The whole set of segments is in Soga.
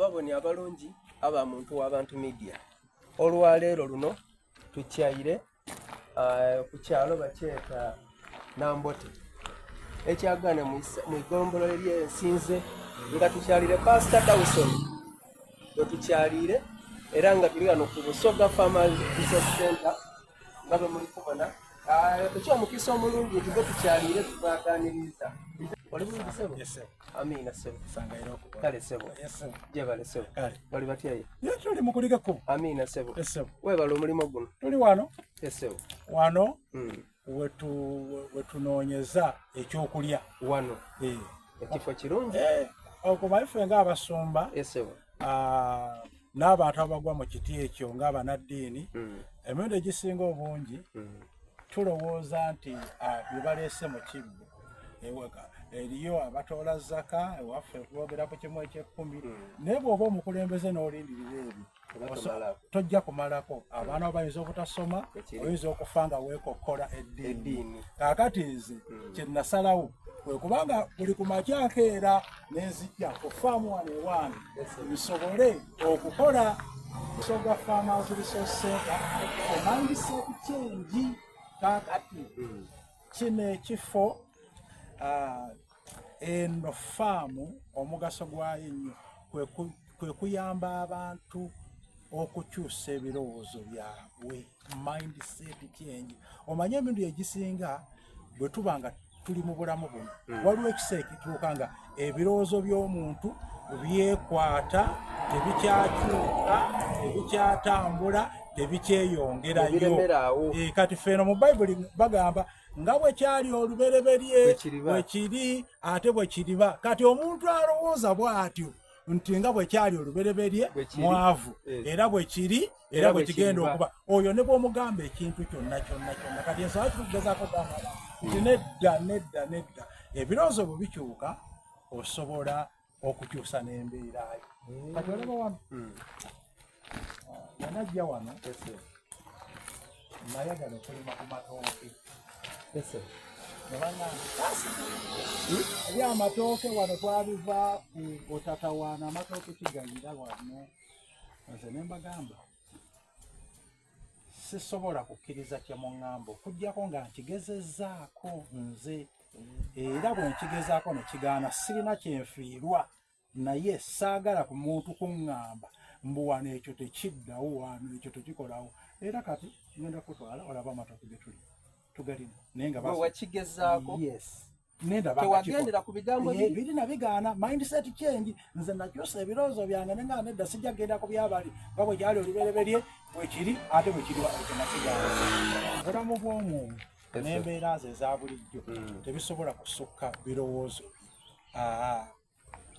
Ababoni abalungi aba Muntu wa Bantu Media, olwaleero luno tukyaire uh, ku kyalo bakyeta Nambote ekyagaana mu igombolola ery'ensinze nga tukyalire Pastor Dawson bwe tukyaliire era nga tuli ghano ku Busoga Farmers Resource Center nga bwe muli kubona. Ah, eky'omukisa omulungi nti gwe tukyaliire tubwaganiriza. Oli bulungi sebo? Amiina sebo. Kale sebo. Jebale sebo. Bali batya ye? Tuli mukuligako. Amiina sebo. Webale omulimo guno. Tuli wano. Sebo. Wano. Mm. Wetunoonyeza ekyokulya. Wano. Eh. Ekifo kirungi. Eh, okuba ffe ng'abasumba. Sebo. Ah, n'abantu abagwa mu kiti ekyo ng'abanaddiini mm. emirundi egisinga obungi mm. tulowooza nti ah, bye baleese mu kibbo eriyo abatoola zaka ewaffe boogera ku kimu ekyekkumi mm. naye bw'oba omukulembeze n'olindirira ebyo tojja kumalako abaana bo bayinza obutasoma oyinza okufa nga weekokkola eddiini kaakati nze hmm. kye nasalawo kwe kubanga buli ku makya nkeera nenzijja ku faamu wano ewange nsobole okukola Busoga Farmers Resource Center for Mindset Change kaakati hmm. kino ekifo ah, eno faamu omugaso gwayo ennyo kwe kuyamba abantu okukyusa ebirowoozo byabwe mindset change omanye emirundi egisinga bwe tuba nga tuli mu bulamu buno hmm. waliwo ekisa ekituuka nga ebirowoozo by'omuntu byekwata tebikyakyuka tebikyatambula tebikyeyongerayo eh, kati feeno mu bayibuli bagamba nga bwe kyali olubereberye bwe kiri ate bwe kiriba kati omuntu alowooza bw'atyo nti nga bwe kyali olubereberye mwavu eh. era bwe kiri era bwe kigenda okuba oyo ne bw'omugamba ekintu kyonna kyonna kyonna kati ensonga kitugezaako gamba nti nedda nedda nedda ebirowoozo bwe bikyuka osobola okukyusa n'embeera yo hmm. kati olaba wano hmm. ah, yanajja wano nayagala okulima ku matooke eri amatooke wano twabiva ku otatawaana amatooke kigayira wano nze ne mbagamba sisobola kukkiriza kye muŋŋamba okuggyako nga nkigezezzaako nze era bwe nkigezaako ne kigaana sirina kyenfiirwa naye saagala ku muntu kuŋŋamba mbu wano ekyo tekiddawo wano ekyo tekikolawo era kati ngenda kutwala olaba amatooke ge tuli tugalina naye nga wakigezaako yes tewagendera ku bigambo biri nabigaana mindset change nze nakyusa ebirowoozo byange nenga nedda sijja kugenda ku byabali nga bwe kyali olubereberye bwekiri ate bwe kiri ekyo nakigaana obulamu bw'omuntu n'embeera ze eza bulijjo hmm. tebisobola kusukka birowoozo bye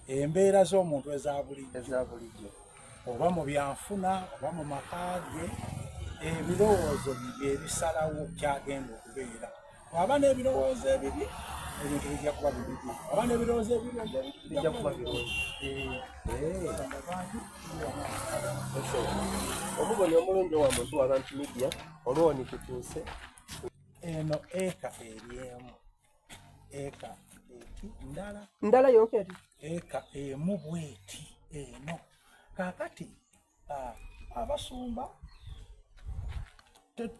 embeera z'omuntu eza bulijjo oba mu byanfuna oba mu maka ge ebirowoozo bye ebisalawo kyagenda okubeera aba n'ebirowoozo ebibi ebintu bijja kuba bibi aba n'ebirowoozo ebirungi bijja kuba birungi eh. Omuboni omulungi owa muntu wabantu media olwoni tutuuse eno eka eri emu eka eti ndala ndala yonka eti eka emu bweti eno kakati abasumba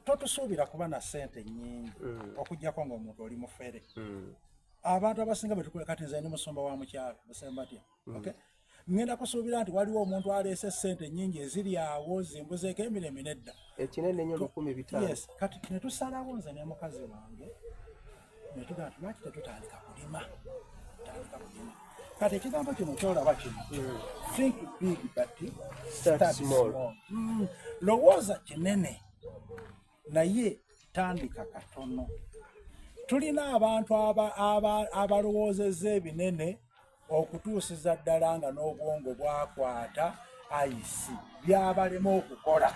totusuubira kuba na sente nyingi mm. okujjako ngaomuntu oli mufere mm. abantu abasinga betukula kati nze ndi musumba wa mukyalo busembatya mm. okay? ngenda kusuubira nti waliwo omuntu aleese sente nyingi eziri awo zimbuzeeko emirembe nedda ekinene nnyo 1500 yes kati netusalawo nze ne mukazi wange netugamba nti lwaki tetutandika kulima tandika kulima kati ekigambo kino kyolaba kino mm. think big but start small mm. lowooza kinene naye tandika katono tulina abantu abalowoozezza ebinene okutuusiza ddala nga n'obwongo bwakwata ayisi byabalema okukola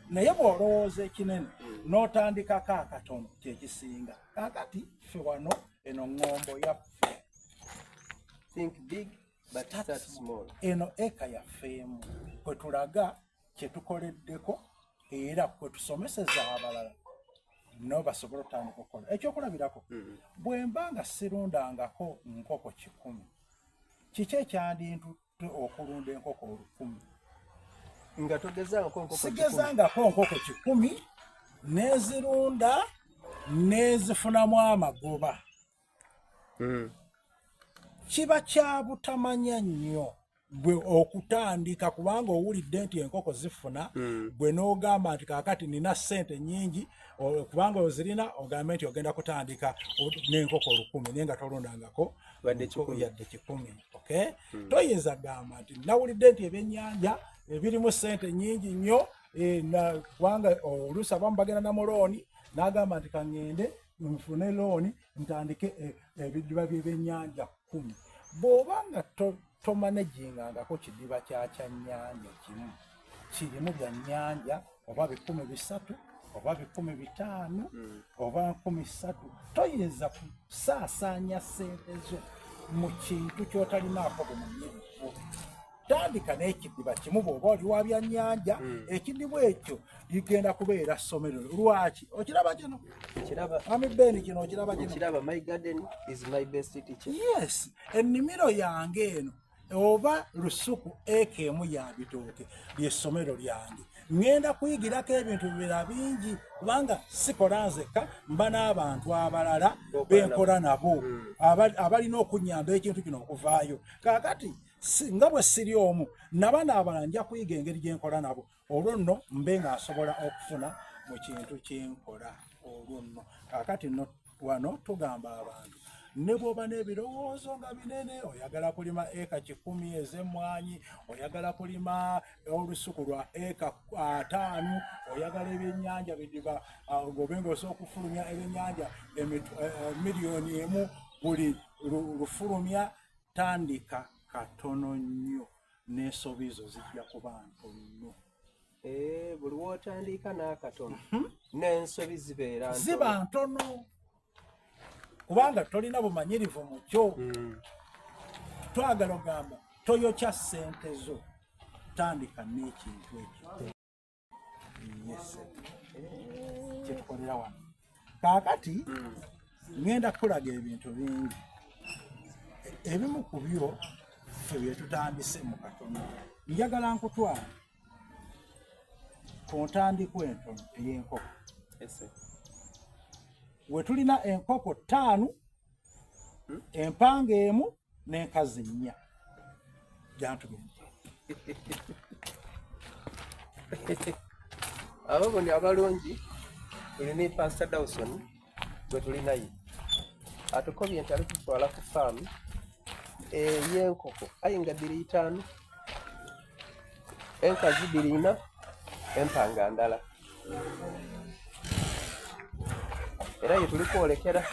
naye bw'olowooza ekinene n'otandikako akatono kyekisinga kakati ffe wano eno ŋŋombo yaffe Think big, but start small. eno eka yaffe emu kwe tulaga kye tukoleddeko era kwe tusomeseza abalala no basobole okutandika okukola ekyokulabirako mm. bwe mba nga sirundangako nkoko kikumi kiki ekyandintu okulunda enkoko olukumi nga togezangako nkoko sigezangako nkoko kikumi nezirunda nezifunamu amagoba mm. Kiba kya butamanya nnyo gwe okutandika kubanga owulidde nti enkoko zifuna mm. gwe n'ogamba nti kaakati nina ssente nnyingi kubanga ozirina ogambe nti ogenda kutandika n'enkoko olukumi naye nga tolundangako yadde kikumi okay? mm. toyinza gamba nti nawulidde nti ebyennyanja ebirimu ssente nnyingi nnyo eh, kubanga oluusi abamu bagenda na mulooni n'agamba nti kaŋŋende nfune looni ntandike e, ebidiba by'ebyennyanja kkumi bw'oba nga tomanejingangako kidiba kya kyannyanja kimu kirimu byannyanja oba 300 oba 500 hmm. oba 3000 toyinza kusaasaanya ssente zo mu kintu ky'otalinaako bumanyirivu tandika n'ekidiba kimu bw'oba oli wa byannyanja hmm. ekidiba ekyo ligenda kubeera ssomero lwaki okiraba kino ami ben kino okiraba kino my garden is my best teacher yes ennimiro yange eno oba lusuku eka emu ya bitooke lyessomero lyange ŋŋenda kuyigirako ebintu bira bingi kubanga sikola nzekka mba n'abantu abalala benkola nabo hmm. abalina okunyamba ekintu kino okuvaayo kaakati nga bwe siri omu nabano abalala nja kuyiga engeri gye nkola nabo olwo nno mbe nga nsobola okufuna mu kintu kyenkola olwo nno kaakati nno wano tugamba abantu ne bw'oba n'ebirowoozo nga binene oyagala kulima eka kikumi ez'emmwanyi oyagala kulima olusuku lwa eka ataano oyagala ebyennyanja bidiba ng'obe ng'osobola okufulumya ebyennyanja eh, eh, miliyoni emu buli lufulumya Tandika katono nnyo n'ensobi zo zijja kuba ntono. Eh, buli w'otandiika n'akatono mhm. n'ensobi zibeera ziba ntono kubanga tolina bumanyirivu mu kyo. Hmm. Twagala ogamba toyokya ssente zo, tandika n'ekintu ekyo. Yes. Kyetukolera wano kaakati hmm. ŋŋenda kukulaga ebintu bingi ebimu ku byo ffe bye tutandise mu katono njagala nkutwala ku ntandikwa entono ey'enkoko we tulina enkoko ttaano hmm? empanga emu n'enkazi nnya jantugende abo boni abalungi tuli ne pasita dawson gwe tuli naye atukobye nti ali kutwala ku faamu ey'enkoko aye nga dhiri itaanu enkazi dhiri ina empanga ndala era ye tuli kwolekera.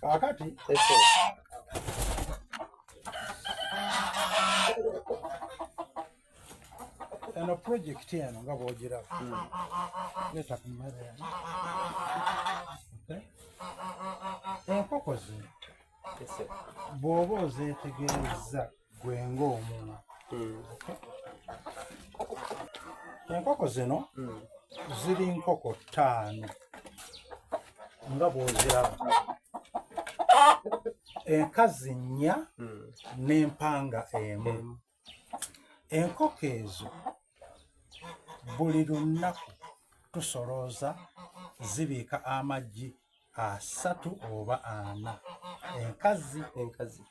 Kakati eno projekiti eno nga bwogiraba hmm. leeta ku mmere eno enkoko zino bw'oba ozeetegerezza gwe ng'omuntu hmm. enkoko zino hmm. ziri nkoko ttaano nga bw'oziraba enkazi nnya hmm. n'empanga emu enkoko ezo buli lunaku tusolooza zibiika amaggi asatu oba ana enkazi enkazi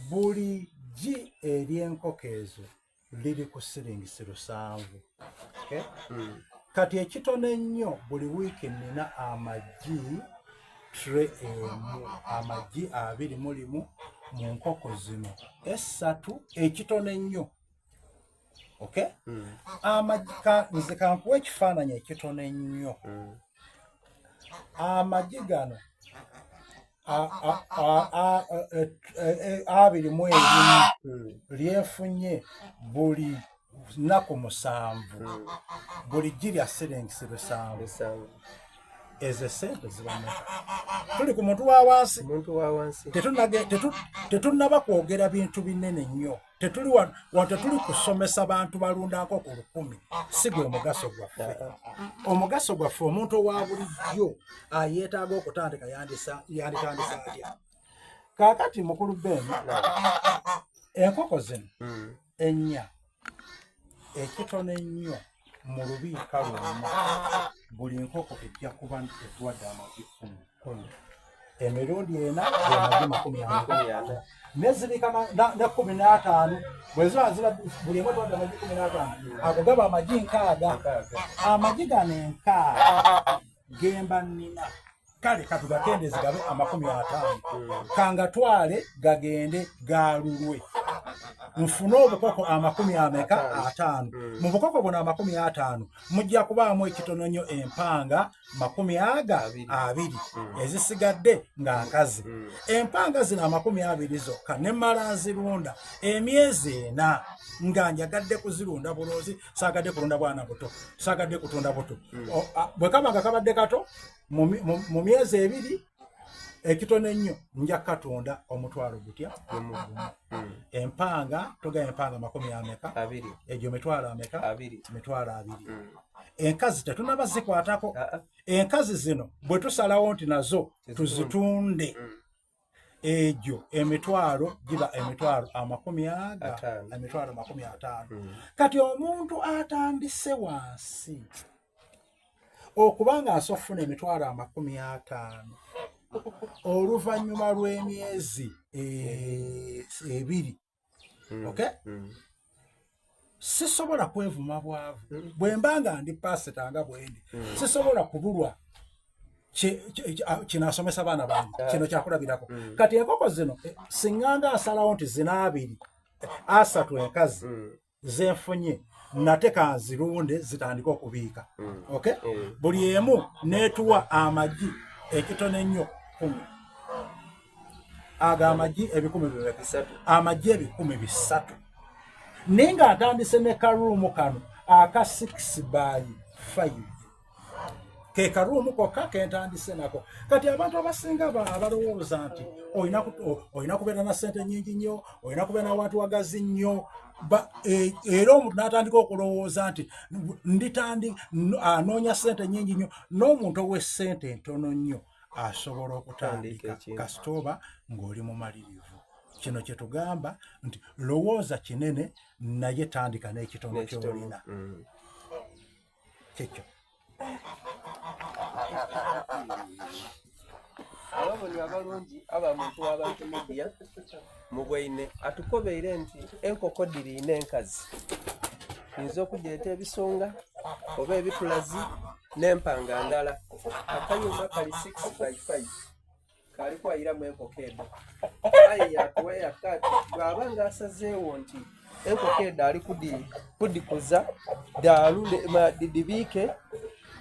buli ggi ery'enkoko ezo liri ku siringisi lusanvu okay? mm. kati ekitono ennyo buli wiiki nina amagi tray emu amagi abiri mu limu mu nkoko zino essatu ekitono ennyo okay mm. amagi nze kankuwa ekifaananyi ekitono ennyo mm. amagi gano e, 21 hmm. lyefunye buli nnaku musanvu hmm. buli ggi lya siringisi lusanvu ezo esente zibameka tuli ku muntu wa wansi tetunaba kwogera bintu binene nnyo tetuli wano tetuli kusomesa bantu balunda nkoko lukumi si gwe mugaso gwaffe omugaso gwaffe omuntu owa bulijjo ayeetaaga okutandika yanditandise atya kaakati mukulu ben enkoko zino hmm. ennya ekitono ennyo mu lubiika lwonna buli nkoko ejja kuba etuwadde amagi kumi emirundi ena amagi 40 nezibika nekumi n'ataano bwe ziba ziba buli emu etuwadde amagi 15 ago gaba amagi nkaaga amagi gano enkaaga gemba nnina kale katugakendeze gabe 50 kangatwale gagende galulwe nfune obukoko amakumi ameka ataano mm. mu bukoko buno 50 mujja kubaamu ekitono nnyo empanga makumi aga abiri mm. ezisigadde nga nkazi mm. empanga zino 20 zokka ne mmala nzirunda emyezi ena nga njagadde kuzirunda bulunzi saagadde kulunda bwana buto saagadde kutunda buto bwe kaba nga kabadde kato mu myezi ebiri ekitono ennyo nja kukatunda omutwalo gutya gumu hmm. empanga togaya empanga makumi ameka egyo mitwalo ameka mitwalo abiri hmm. enkazi tetunaba zikwatako ah, ah. enkazi zino bwe tusalawo nti nazo tuzitunde hmm. egyo emitwalo giba emitwalo amakumi aga emitwalo 50 hmm. kati omuntu atandise wansi okuba nga asobola okufuna emitwalo 50 oluvannyuma lw'emyezi eh, ebiri mm. okay mm. sisobola kwevuma bwavu mm. bwe mba nga ndi pasita nga bwendi mm. sisobola kubulwa kinasomesa baana bange ah. kino kyakulabirako mm. kati enkoko zino eh, singanga asalawo nti zina abiri eh, asatu enkazi mm. zenfunye nate kanzirunde zitandike okubiika mm. okay mm. buli emu netuwa amagi ekitono ennyo kumi ago amagi ebikumi bibeka amagi ebikumi bisatu naye nga atandise ne karuumu kano aka 6 by 5 ke karuumu kokka kentandise nako kati abantu abasinga abalowooza nti olina kubeera na sente nyingi nnyo olina kubeera nawantu wagazi nnyo e, era omuntu n'atandika okulowooza nti nditandi anoonya sente nyingi nnyo n'omuntu ow'essente entono nnyo asobola okutandika kasita oba ng'oli mumalirivu kino kye tugamba nti lowooza kinene naye tandika n'ekitono ky'olina mm. kyekyo ababonye abalungi aba muntu w'abantu media mu bwaine atukobeire nti enkoko dhiri ina enkazi yinza okugyeta ebisonga oba ebitulazi n'empanga ndala akayumba kali 6 by 5 kali kwayiramu enkoko edho aye yatuweya kati bw'aba nga asazeewo nti enkoko edho ali kudhikuza dhidhibiike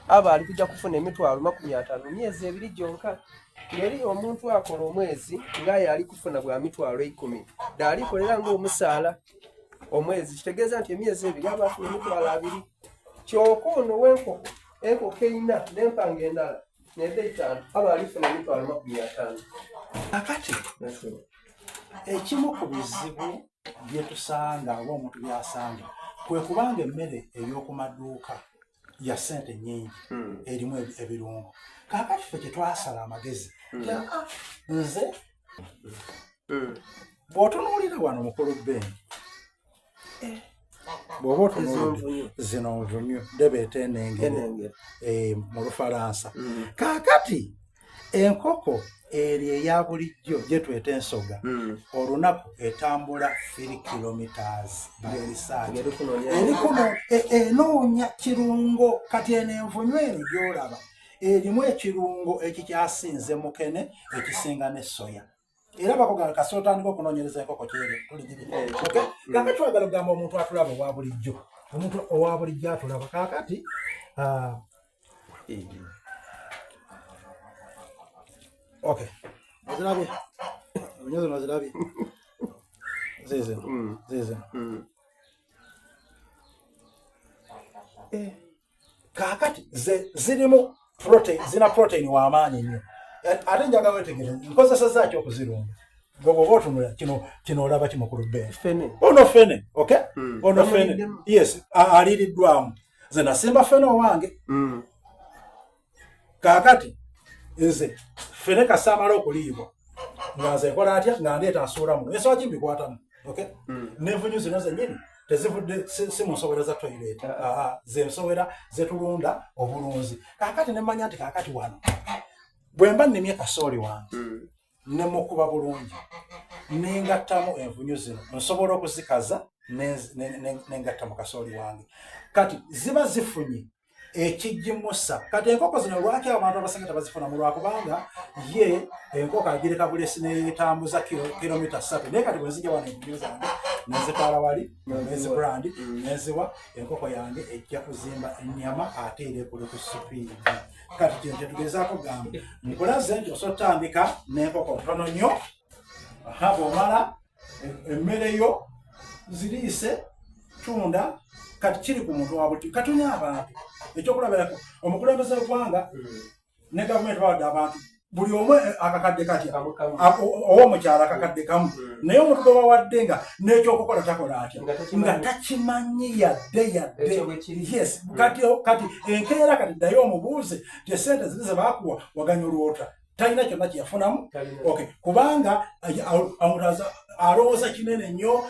aba ali kuja kufuna emitwalo 50 mu myezi ebiri gyonka ng'eriyo omuntu akola omwezi ng'aye ali kufuna bwa mitwalo eikumi dhaali kolera ng'omusaala omwezi kitegeeza nti emyezi ebiri aba afuna emitwalo abiri kyoka ono w'enkoko enkoko eina n'empanga endala n'edha eitaanu aba alifuna emitwalo 50. Kakati ekimu ku bizibu bye tusanga oba omuntu by'asanga kwe kubanga emmere ey'oku maduuka ya ssente nnyingi hmm. erimu ebirungo kaakati ffe kye twasala amagezi hmm. ah, nze hmm. bw'otunuulira wano mukulu Ben eh. bw'oba otunuulidde zino nvunyu debeeta enengere eh, mu lufalansa kaakati Enkoko eri eya bulijjo gyetweta ensoga hmm. olunaku etambula 3 kilometers erikuno e, enoonya kirungo kati eno envunyu eno gyolaba erimu ekirungo ekikyasinze mukene ekisinga ne soya. Era bakugamba kasita otandika okunoonyereza enkoko kyere tuligibira. Eh, okay? Mm. Kakati twagala okugamba omuntu atulaba owa bulijjo. Omuntu owa bulijjo atulaba. Kakati ah, eh. Okay. Ozirabye? Enyo zino ozirabye? Ziizino. Mm. Ziizino. Mm. Eh. Kaakati ze zirimu protein, zina protein wa maanyi nnyo. Ate njagala wetegereze nkozesezza ki okuzirunda. Gwe bw'oba otunula kino kino olaba ki mukulu Ben? Fene. Ono fene, okay? Mm. Ono fene. Yes, aliiriddwamu. Nze nasimba fene owange. Mm. Kaakati nze ffene kasita amala okuliibwa nga nze nkola atya nga ndeeta nsuula muno ensonga ki mbikwatamu okay mm. n'envunyu zino zennyini tezivudde si mu nsowera za toilet ah, ah. ze nsowera zetulunda obulunzi kaakati ne mmanya nti kaakati wano bwe mba nnimye kasooli wange mm. ne mukuba bulungi nengattamu envunyu zino nsobola okuzikaza nengatta mu kasooli wange kati ziba zifunye ekigimusa kati enkoko zino lwaki abantu abasinga tebazifunamu lwakubanga ye enkoko agireka bulesi neyetambuza kilomita ssatu naye kati bwenzija wano envunyu zange nenzitwala wali nezibrand mm. nenziwa enkoko yange ejja kuzimba ennyama ate erekule ku sipiidi kati kino kyetugezaako gamba nkulaze nti osobola otandika n'enkoko ntono nnyo aha bw'omala e, emmere yo ziriise tunda kati kiri ku muntu wa buti katunya abantu ekyokulabirako omukulembeze w'eggwanga hmm. ne gavumenti bawadde abantu buli omu eh, akakadde katya owomukyalo akakadde kamu hmm. naye omuntu gwe bawadde nga n'ekyokukola takola atya nga takimanyi yadde yadde yes hmm. kati kati enkeera kati ddayo omubuuze ti esente ziri ze baakuwa waganyulwa otya talina kyonna kyeyafunamu okay kubanga alowooza kinene nnyo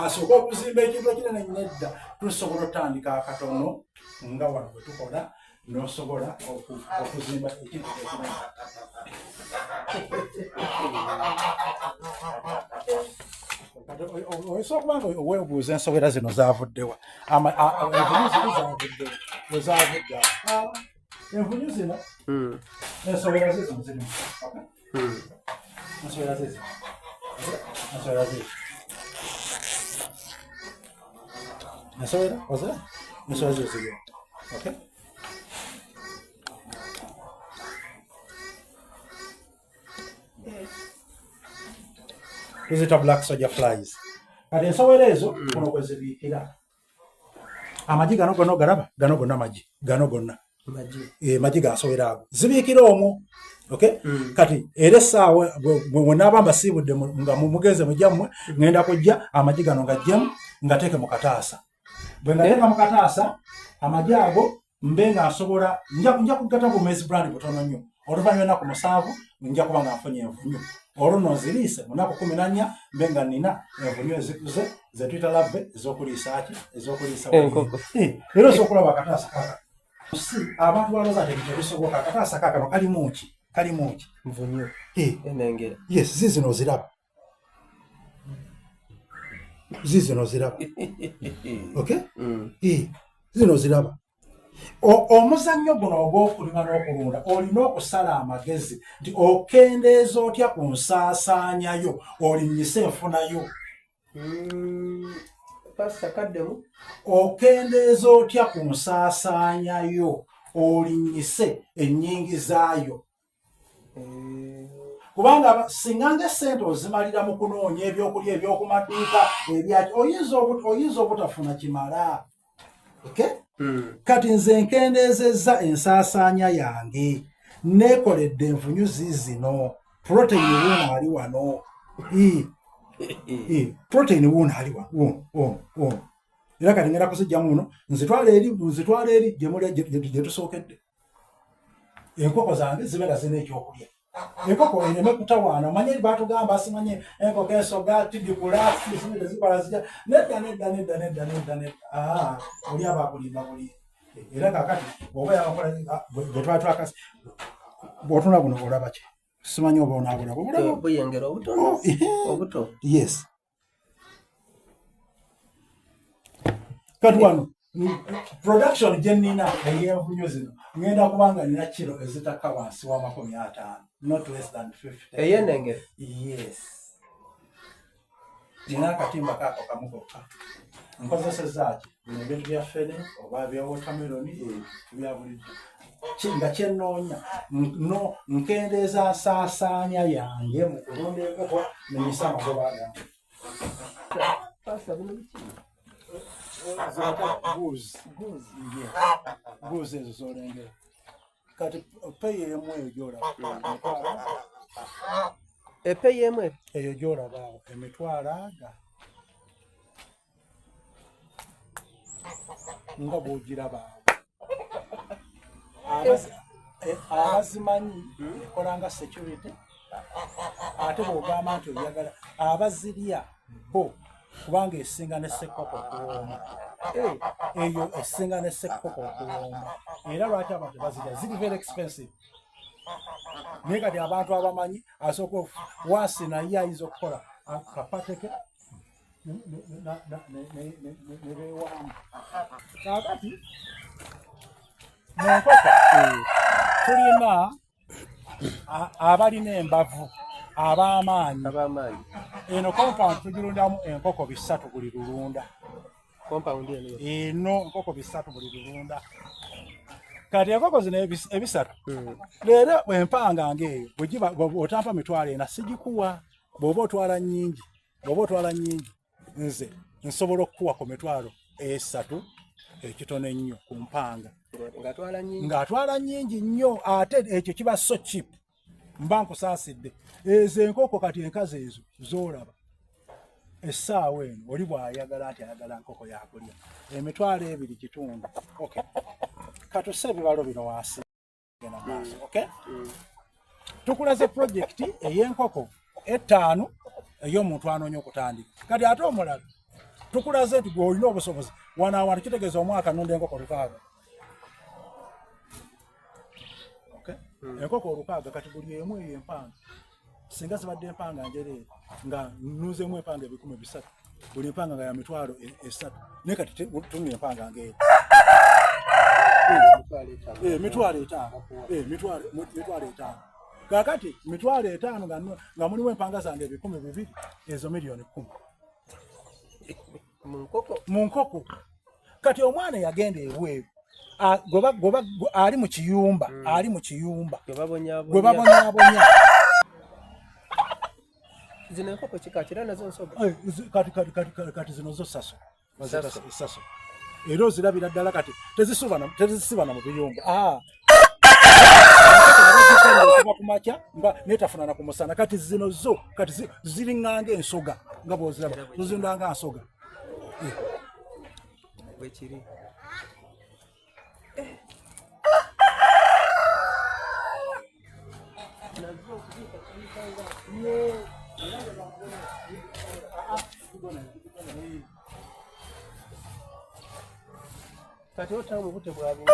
asooke okuzimba ekintu ekinene nedda tusobola otandika akatono nga wano bwe tukola n'osobola okuzimba ekintu ekinene oyinza okuba nga weebuuza ensowera zino zaavuddewa envunyu zino zaavuddewa wezavudde envunyu zino hmm. ensowera zizino zirimu hmm. ensowera zizo ensowera zizo ensowera ozira ensowera zizo ziriwo okay tuzita black soldier flies kati ensowera ezo mm. kuno kwezibiikira amagi gano gonna ogalaba gano gonna magi gano gonna eh, magi gansowera ago zibiikira omwo okay mm. kati era essaawa bwenaaba mbasiibudde nga mugenze mujjammwe mm. ngenda kujja amagi gano ngajjemu ngateeke mu kataasa bwe ngateeka mu kataasa amagi ago mbe nga nsobola nja kuggata bu maize brand butono nnyo oluvannyuma ennaku musanvu nja kuba nga nfunye envunyu olwo no nziriise mu nnaku kumi na nnya mbe nga nina envunyu ezikuze zetuyita lave ez'okuliisa ki ez'okuliisa enkoko eh, era osobola okulaba akataasa kaka si abantu balowooza nti ebintu ebisoboka akataasa kakano kalimu ki kalimu ki nvunyu eh. enengera yes zizino oziraba zizino ziraba okay mm. zino ziraba omuzannyo guno ogw'okulima n'okulunda olina okusala amagezi nti okendeeza otya ku nsaasaanyayo olinnyise enfunayo mm, okendeeza otya ku nsaasaanyayo olinnyise ennyingizaayo kubanga singa nga esente ozimalira mu kunoonya ebyokulya ebyokumaduuka ebyaki oyinza obutafuna kimala okay? hmm. kati nze nkendeezezza ensaasaanya yange neekoledde envunyu ziizino protein wuuno ali wano protein wuuno ali wano wuuno wuuno era kati ngenda kuzijjamu muno nzitwala eri nzitwala eri gye tusookedde enkoko zange zibeera zirina ekyokulya enkoko ereme kutawaana omanye batugamba simanye enkoko ensoga tidikula tezikola zitya nedda nedda nedda nedda nedda nedda ah, oli aba akulimba buli era kakati oba yabakola bwe twali twakasi bwotuna buno olaba ki simanyi oba onaabulaba obulaba buyengera obutono oh, obuto yes kati wano production gye nnina ey'envunyu zino ngenda kuba nga nina kiro ezitakka wansi wa 50 not less than 50 eyenengere yes Nina akatimba kaako kamu kokka. Nkozesezza ki? Bino ebintu bya ffene oba bya watermelon ebyo ebya bulijjo. Nga kye nnoonya no nkendeeza nsaasaanya yange mu kulunda enkoko menyese amagoba gange. Pastor, bino biki? Guuzi. Guuzi ezo z'olengera. Kati peyi emu eyo gy'olaba emitwalo Epeyi emu eyo gy'olaba awo emitwalo aga nga bw'ogiraba awo eh, abazimanyi hmm? ekola nga security ate bw'ogamba nti oyagala abazirya bo kubanga esinga ne sekkoko okuwooma eh, eyo esinga ne sekkoko okuwooma era lwaki abantu bazirya ziri very expensive naye kati abantu abamanyi asooka wansi naye ayinza okukola kapateke nebewamu kakati mu nkoko tulina abalina embavu ab'amaanyi eno compound tugirundamu enkoko bisatu buli lulunda eno enkoko bisatu buli lulunda kati enkoko zino ebisatu hmm. leero empanga ngaeyo bwegiba otampa mitwalo ena sigikuwa bw'oba otwala nyingi bw'oba otwala nyingi nze nsobola okukuwa ku mitwalo esatu ekitono ennyo ku mpanga ng'atwala nyingi nnyo ate ekyo kiba so cheap mba nkusaasidde ezo enkoko kati enkazi ezo z'olaba essaawa eno oli bw'ayagala nti ayagala nkoko yakulya emitwalo ebiri kitundu okay katuse ebibalo bino wansi genda maaso mm. okay mm. tukulaze projekiti ey'enkoko ettaano ey'omuntu anoonya okutandika kati ate omulala tukulaze nti gwe olina obusobozi wano awantu kitegeeza omwaka nunda enkoko lukaaga mm. enkoko olukaaga kati buli emu eyo empanga singa zibadde empanga njereere nga nunzeemu empanga 3000 buli mpanga nga ya mitwalo e, esatu naye kati tunula empanga ngaeyo eh, mitwalo etaano eh, mitwalo etaano kakati mitwalo etaano nga mulimu empanga zange 2000 ezo miliyoni 10 mu nkoko kati omwana yagenda ebweru ali mu kiyumba hmm. ali mu kiyumba gwe babonyabonya zino enkoko kika kira nazo nsoga eh, kati kati kati kati zino zo saso saso era ozirabira ddala kati tezisuba na mu biyumba ah. okuva ku makya nga netafuna na ku musana kati zino zo kati ziriŋŋanga ensoga nga bwoziraba zozindanga nsoga eh. bwekiri Kati otamu bute bwa bintu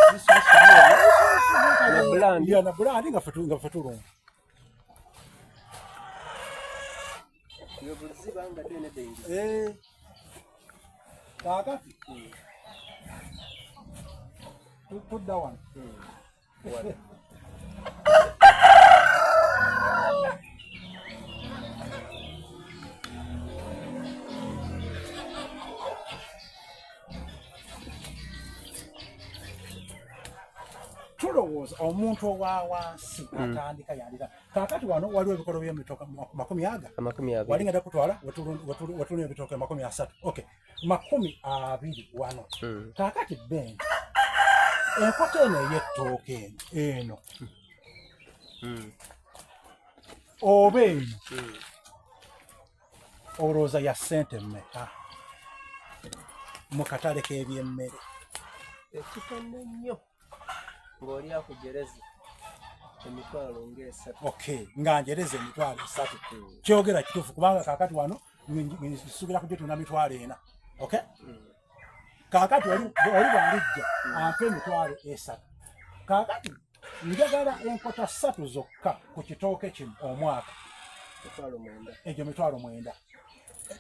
na brand ya na brand nga fetu nga fetulunga Eh. Kaakati tudda wano. Hmm. Tulowooza omuntu owa wansi hmm. atandika yandika Kaakati wano waliwo ebikolo by'ebitooke makumi aga wali ngenda kutwala wetulina ebitooke 30 okay 20 wano hmm. Kaakati Ben enkota eno ey'ettooke eno eno hmm. oba eno hmm. olowooza ya ssente mmeka mu katale k'ebyemmere ekitono ennyo ng'oli akujereze emitwalo ng'esatu okay nga njereze emitwalo esatu hmm. kyogera kituufu kubanga kaakati wano nsuubira kugitunda mitwalo ena okay hmm. kaakati oli bwalijja hmm. ampa emitwalo esatu kaakati njagala enkota ssatu zokka ku kitooke kino omwaka egyo mitwalo mwenda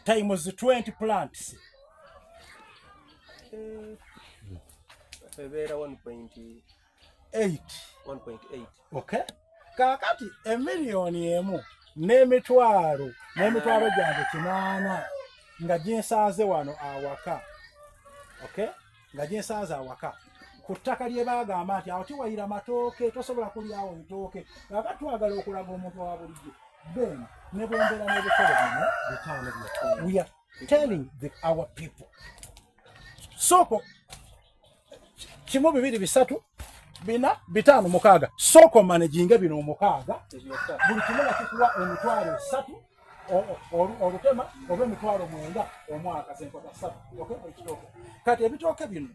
times 20 plants eh. ebeera 1.8 1.8 okay kaakati emiliyoni emu n'emitwalo n'emitwalo gyange kinaana nga gyensanze wano awaka, okay, nga gyensanze awaka ku ttaka lye baagamba nti awo tiwayira matooke, tosobola kulyawo bitooke. Aba twagala okulaga omuntu wa bulijjo then ne bwembeera n'ebikolo bino bitaano byokka, we are telling our people sooko kimu bibiri bisatu bina bitaano mukaaga, sooko managinge bino omukaaga, buli kimu nga kikuwa 300,000 olutema oba 90,000 omwaka, zenkota ssatu. Okay, ekitooke kati ebitooke bino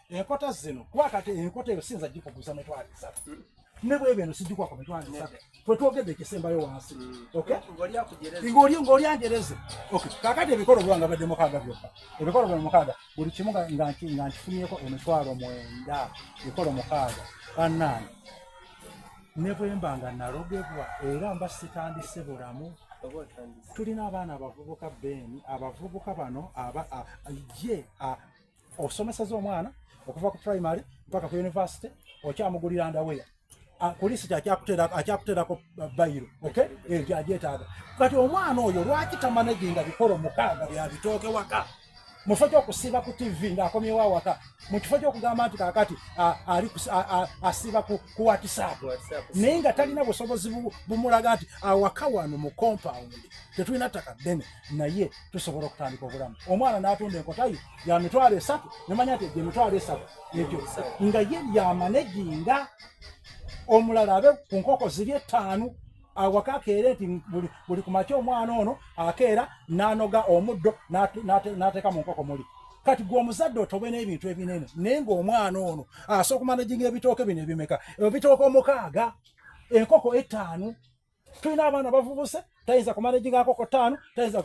enkota zino, kuba kati enkota eyo siyinza gikuguza 30,000, ne bweba eno sigikwa ku 30,000, twetwogedde ekisembayo wansi. Okay, ng'oli anjereze. Okay, kakati ebikolo bwange badde mukaaga byokka, ebikolo bino mukaaga buli kimu nga nkifunyeeko 90,000, bikolo mukaaga. Bannange, ne bwe mba nga nalogebwa era mba sitandise bulamu. Tulina abaana abavubuka beeni, abavubuka bano ye osomeseza omwana okuva ku primary mpaka ku university, okyamugulira underwear, ku lisiti akyakuteerako bayiro, okay, ekyo agyetaaga. Kati omwana oyo lwaki tamanaginga bikolo mukaaga bya bitooke waka mu kifo ky'okusiiba ku TV ng'akomyewo awaka, mu kifo ky'okugamba nti kaakati ali asiiba ku WhatsApp, naye nga talina busobozi bumulaga nti awaka wano mu compound tetulina ttaka ddene naye tusobola okutandika obulamu. Omwana n'atunda enkota ye ya 30,000, nemanya nti egyo 30,000 ekyo nga ye yamanaginga. Omulala abe ku nkoko ziri etaano awaka, akeere nti buli ku makya omwana ono akeera n'anoga omuddo n'ateeka mu nkoko muli. Kati gwe omuzadde otobe n'ebintu ebinene, naye ng'omwana ono asobola okumanaginga ebitooke bino ebimeka, ebitooke omukaaga, enkoko etaano. Tulina abaana bavubuse, tayinza kumanaginga nkoko ttaano, tayinza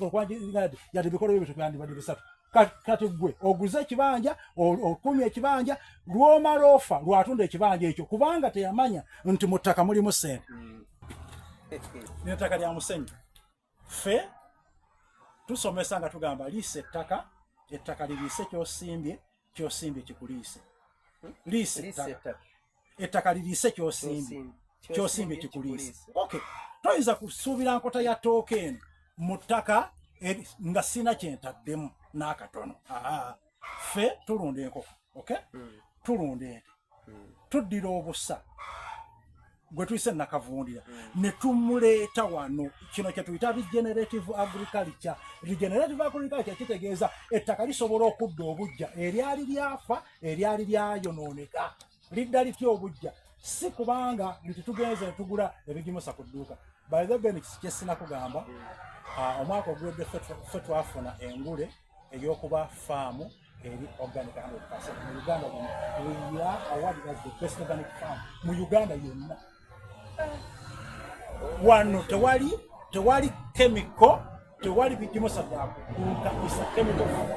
yadde bikolo byebyo byandibadde bisatu. Kati gwe oguze ekibanja, okumya ekibanja, lwomala ofa lwatunda ekibanja ekyo kubanga teyamanya nti mu ttaka mulimu ssente. N'ettaka lya musenyu, ffe tusomesa nga tugamba liisa ettaka, ettaka liriise kyosimbye, kyosimbye kikuliise. Liisa ettaka, ettaka liriise kyosimbye, kyosimbye kikuliise. Okay, toyinza kusuubira nkota ya ttooke eno mu ttaka nga sina kyentaddemu n'akatono. Ffe tulunda enkoko, okay, tulunda ente, tuddira obusa gwe tuyise nakavundira ne tumuleeta wano. Kino kye tuyita regenerative agriculture. Regenerative agriculture kitegeeza ettaka lisobola okudda obujja, eryali lyafa, eryali lyayonooneka, lidda litya obujja? Si kubanga nti tugenze netugula ebigimusa ku dduuka. By the way, kyesina kugamba, omwaka oguwedde ffe twafuna engule ey'okuba faamu eri organic 100% mu Uganda yonna. We are awarded as the best organic farm mu Uganda yonna. Wano tewali chemical, tewali bigimusa byakuduuka, isa chemical farm.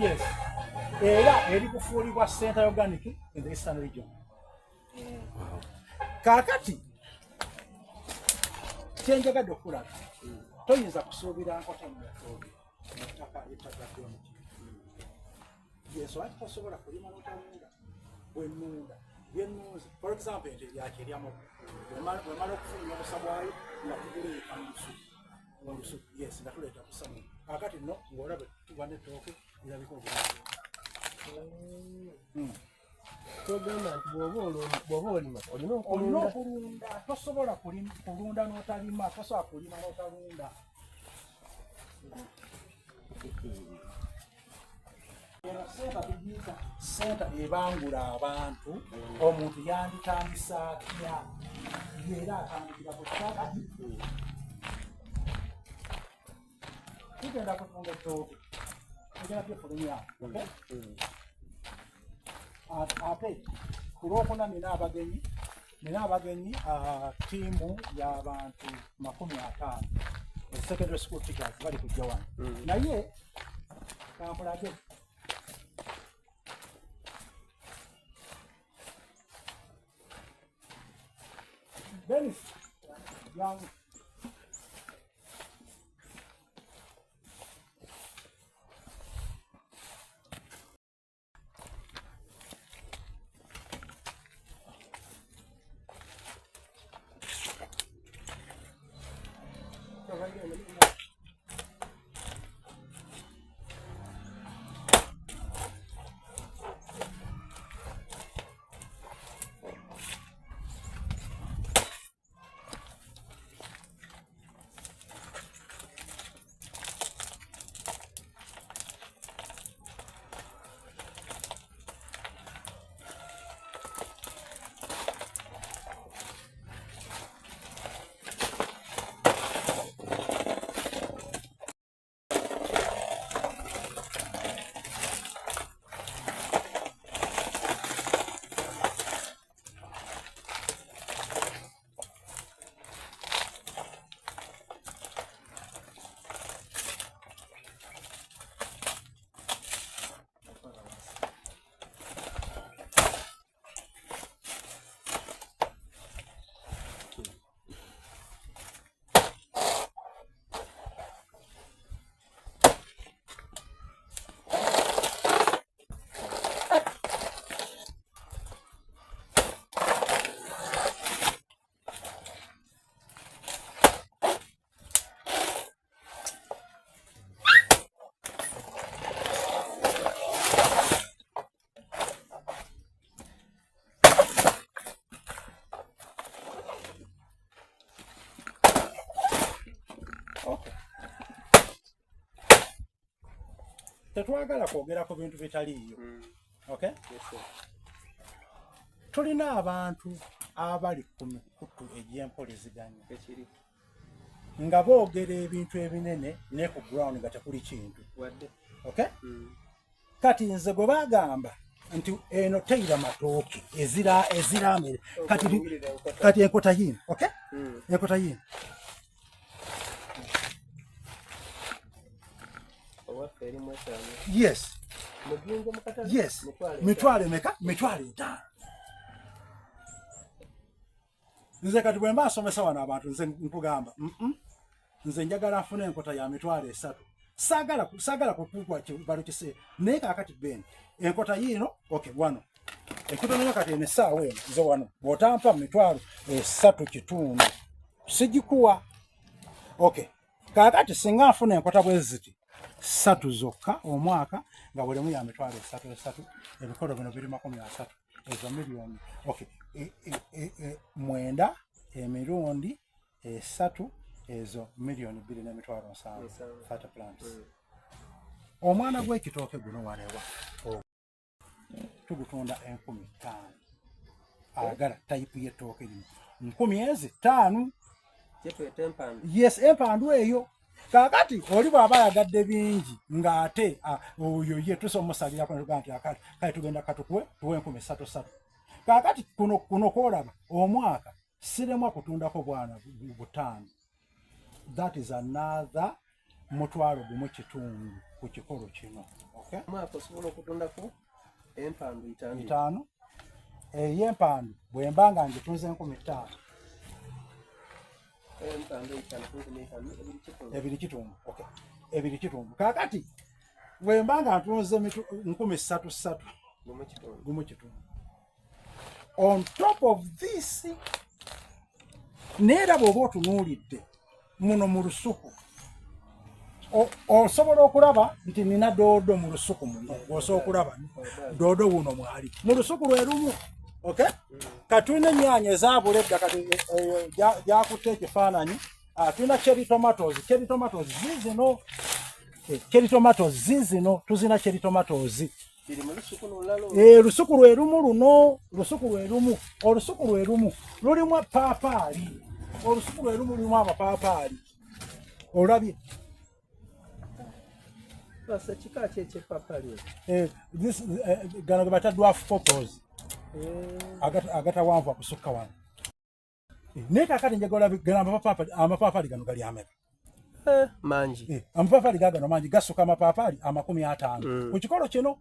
Yes, era eri kufuulibwa center organic in the eastern region. Kaakati kyenjagadde okulaga, toyinza kusuubira nkota muyatooke mu ttaka, ettaka ddongi yeso ati tosobola kulima notalunda. Bwenunda byenunze, for example ente yakyeryamu, bwemala okufulumya obusa bwayo nga tuguleeta mu lusu, mu lusu, yes, nga tuleeta busa muno. Kaakati nno ng'olaba tuba n'ettooke lirabika obulungi. Kyogamba nti bw'oba olima olina olina okulunda. Okulunda. Tosobola kulunda n'otalima, tosobola kulima n'otalunda. Eno center tugiyita center ebangula abantu. Omuntu yanditandise atya? Era atandikira ku ttaka. Tugenda kutunda ettooke, tugenda byefulumya. Ate ku lwokuna nina abagenyi, ttiimu y'abantu 50, secondary school teachers, bali kujja wano. Naye kankulage. Dennis, jangu. Tetwagala kwogera ku bintu bitaliiyo. Okay? Tulina abantu abali ku mikutu egy'empuliziganya nga boogera ebintu ebinene ne ku ground nga tekuli kintu. Okay? Kati nze gwe bagamba nti eno teyira matooke ezira ezira mere kati kati enkota yiino okay? Enkota yiino yes yes mitwalo emeka mitwalo etaano nze kati bwemba nsomesa wano abantu nze nkugamba nze njagala nfune enkota ya mitwalo esatu sagala sagala kukukwa kibalo kise naye kakati ben enkota yiino okay wano enkota nayo kati eno essaawa eno nze wano bw'otampa mitwalo esatu kitundu sigikuwa okay kakati singa nfuna enkota bwe ziti ssatu zokka omwaka nga buli emu ya mitwalo esatu esatu ebikolo bino biri 30 ezo miliyoni okay e, e, e, e, mwenda emirundi esatu ezo miliyoni 2 n'emitwalo 70 30 plants Omwana gw'ekitooke guno wanewa tugutunda 5000 agala type y'ettooke lino nkumi ezi ttaano yes empandu eyo kaakati oli bw'aba ayagadde bingi ng'ate oyo ye tusobola omusalirako netugaa nti akale kale tugenda katukuwe tuwe 3000 ssatu kaakati kuno kuno kwolaba omwaka siremwa kutundako bwana butaano that is another 1.5 ku kikolo kino okay? Omwaka osobola okutundako empandu itaano itaano ey'empandu bwe mba nga ngitunze 5000 empandu itaano ku 5000 2.5 2.5 okay 2.5 kaakati bwe mba nga ntunze 3000 ssatu 1.5 1.5 on top of this naye era bw'oba otunuulidde muno mu lusuku osobola okulaba nti nina doodo mu lusuku muno osobola okulaba doodo wuno mwali mu lusuku lwe lumu okay kati tulina ennyaanya ezaabula edda kati gyakutte ekifaananyi tulina cherry tomatoes cherry tomatoes zizino cherry tomatoes zizino tuzina cherry tomatoes biri mu lusuku lulala lusuku lwe lumu luno lusuku lwe lumu olusuku lwe lumu lulimu epaapaali olusuku lwe lumu lulimu amapaapaali olabye basa kika ki ekyepaapaali Eh, gano ge bata dwarf pawpaws agatawanvu akusukka wano naye kakati njagala gano amapaapaali gano gali ameka Mangi amapaapaali gagano mangi gasuka amapaapaali 50 ku kikolo kino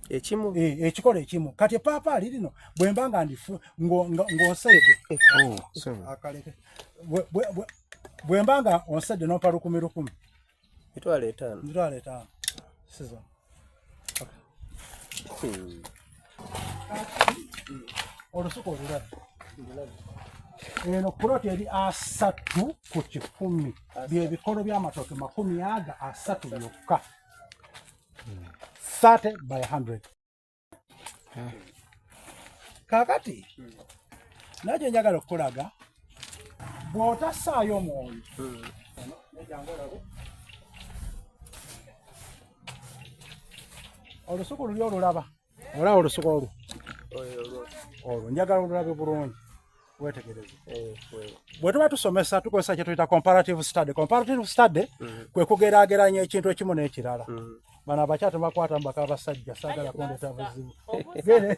ekimu ekikolo ekimu kati epaapaali lino bwe mba nga ndifu ng'onsedde akaleke bwe mba nga onsedde nompa lukumi lukumi 50,000 50,000 season Olusuku olulabe eno puloti eri 30 ku 100 byebikolo by'amatooke 30 byokka 30 by 100 kaakati naye kye njagala okukulaga bw'otassaayo omwoyo Eno, olabe. Olusuku luli olulaba olaba olusuku olwo olwo njagala olulabe bulungi wetegereze bwe tuba tusomesa tukozesa kye tuyita comparative study comparative study kwe kugeraageranya ekintu ekimu n'ekirala bano abakyala tebakwata mbaka abasajja saagala kundeeta buzibu Gere.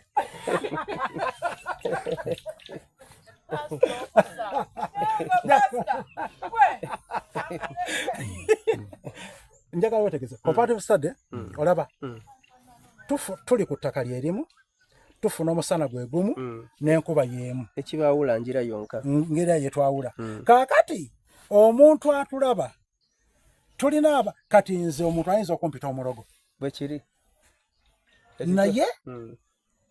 Njagala wetegeze comparative study olaba tuli ku ttaka lyerimu tufuna omusana gwe gumu n'enkuba y'emu ekibaawula njira yonka ngeri yetwawula kaakati omuntu atulaba tulina aba kati nze omuntu ayinza okumpita omulogo bwe kiri naye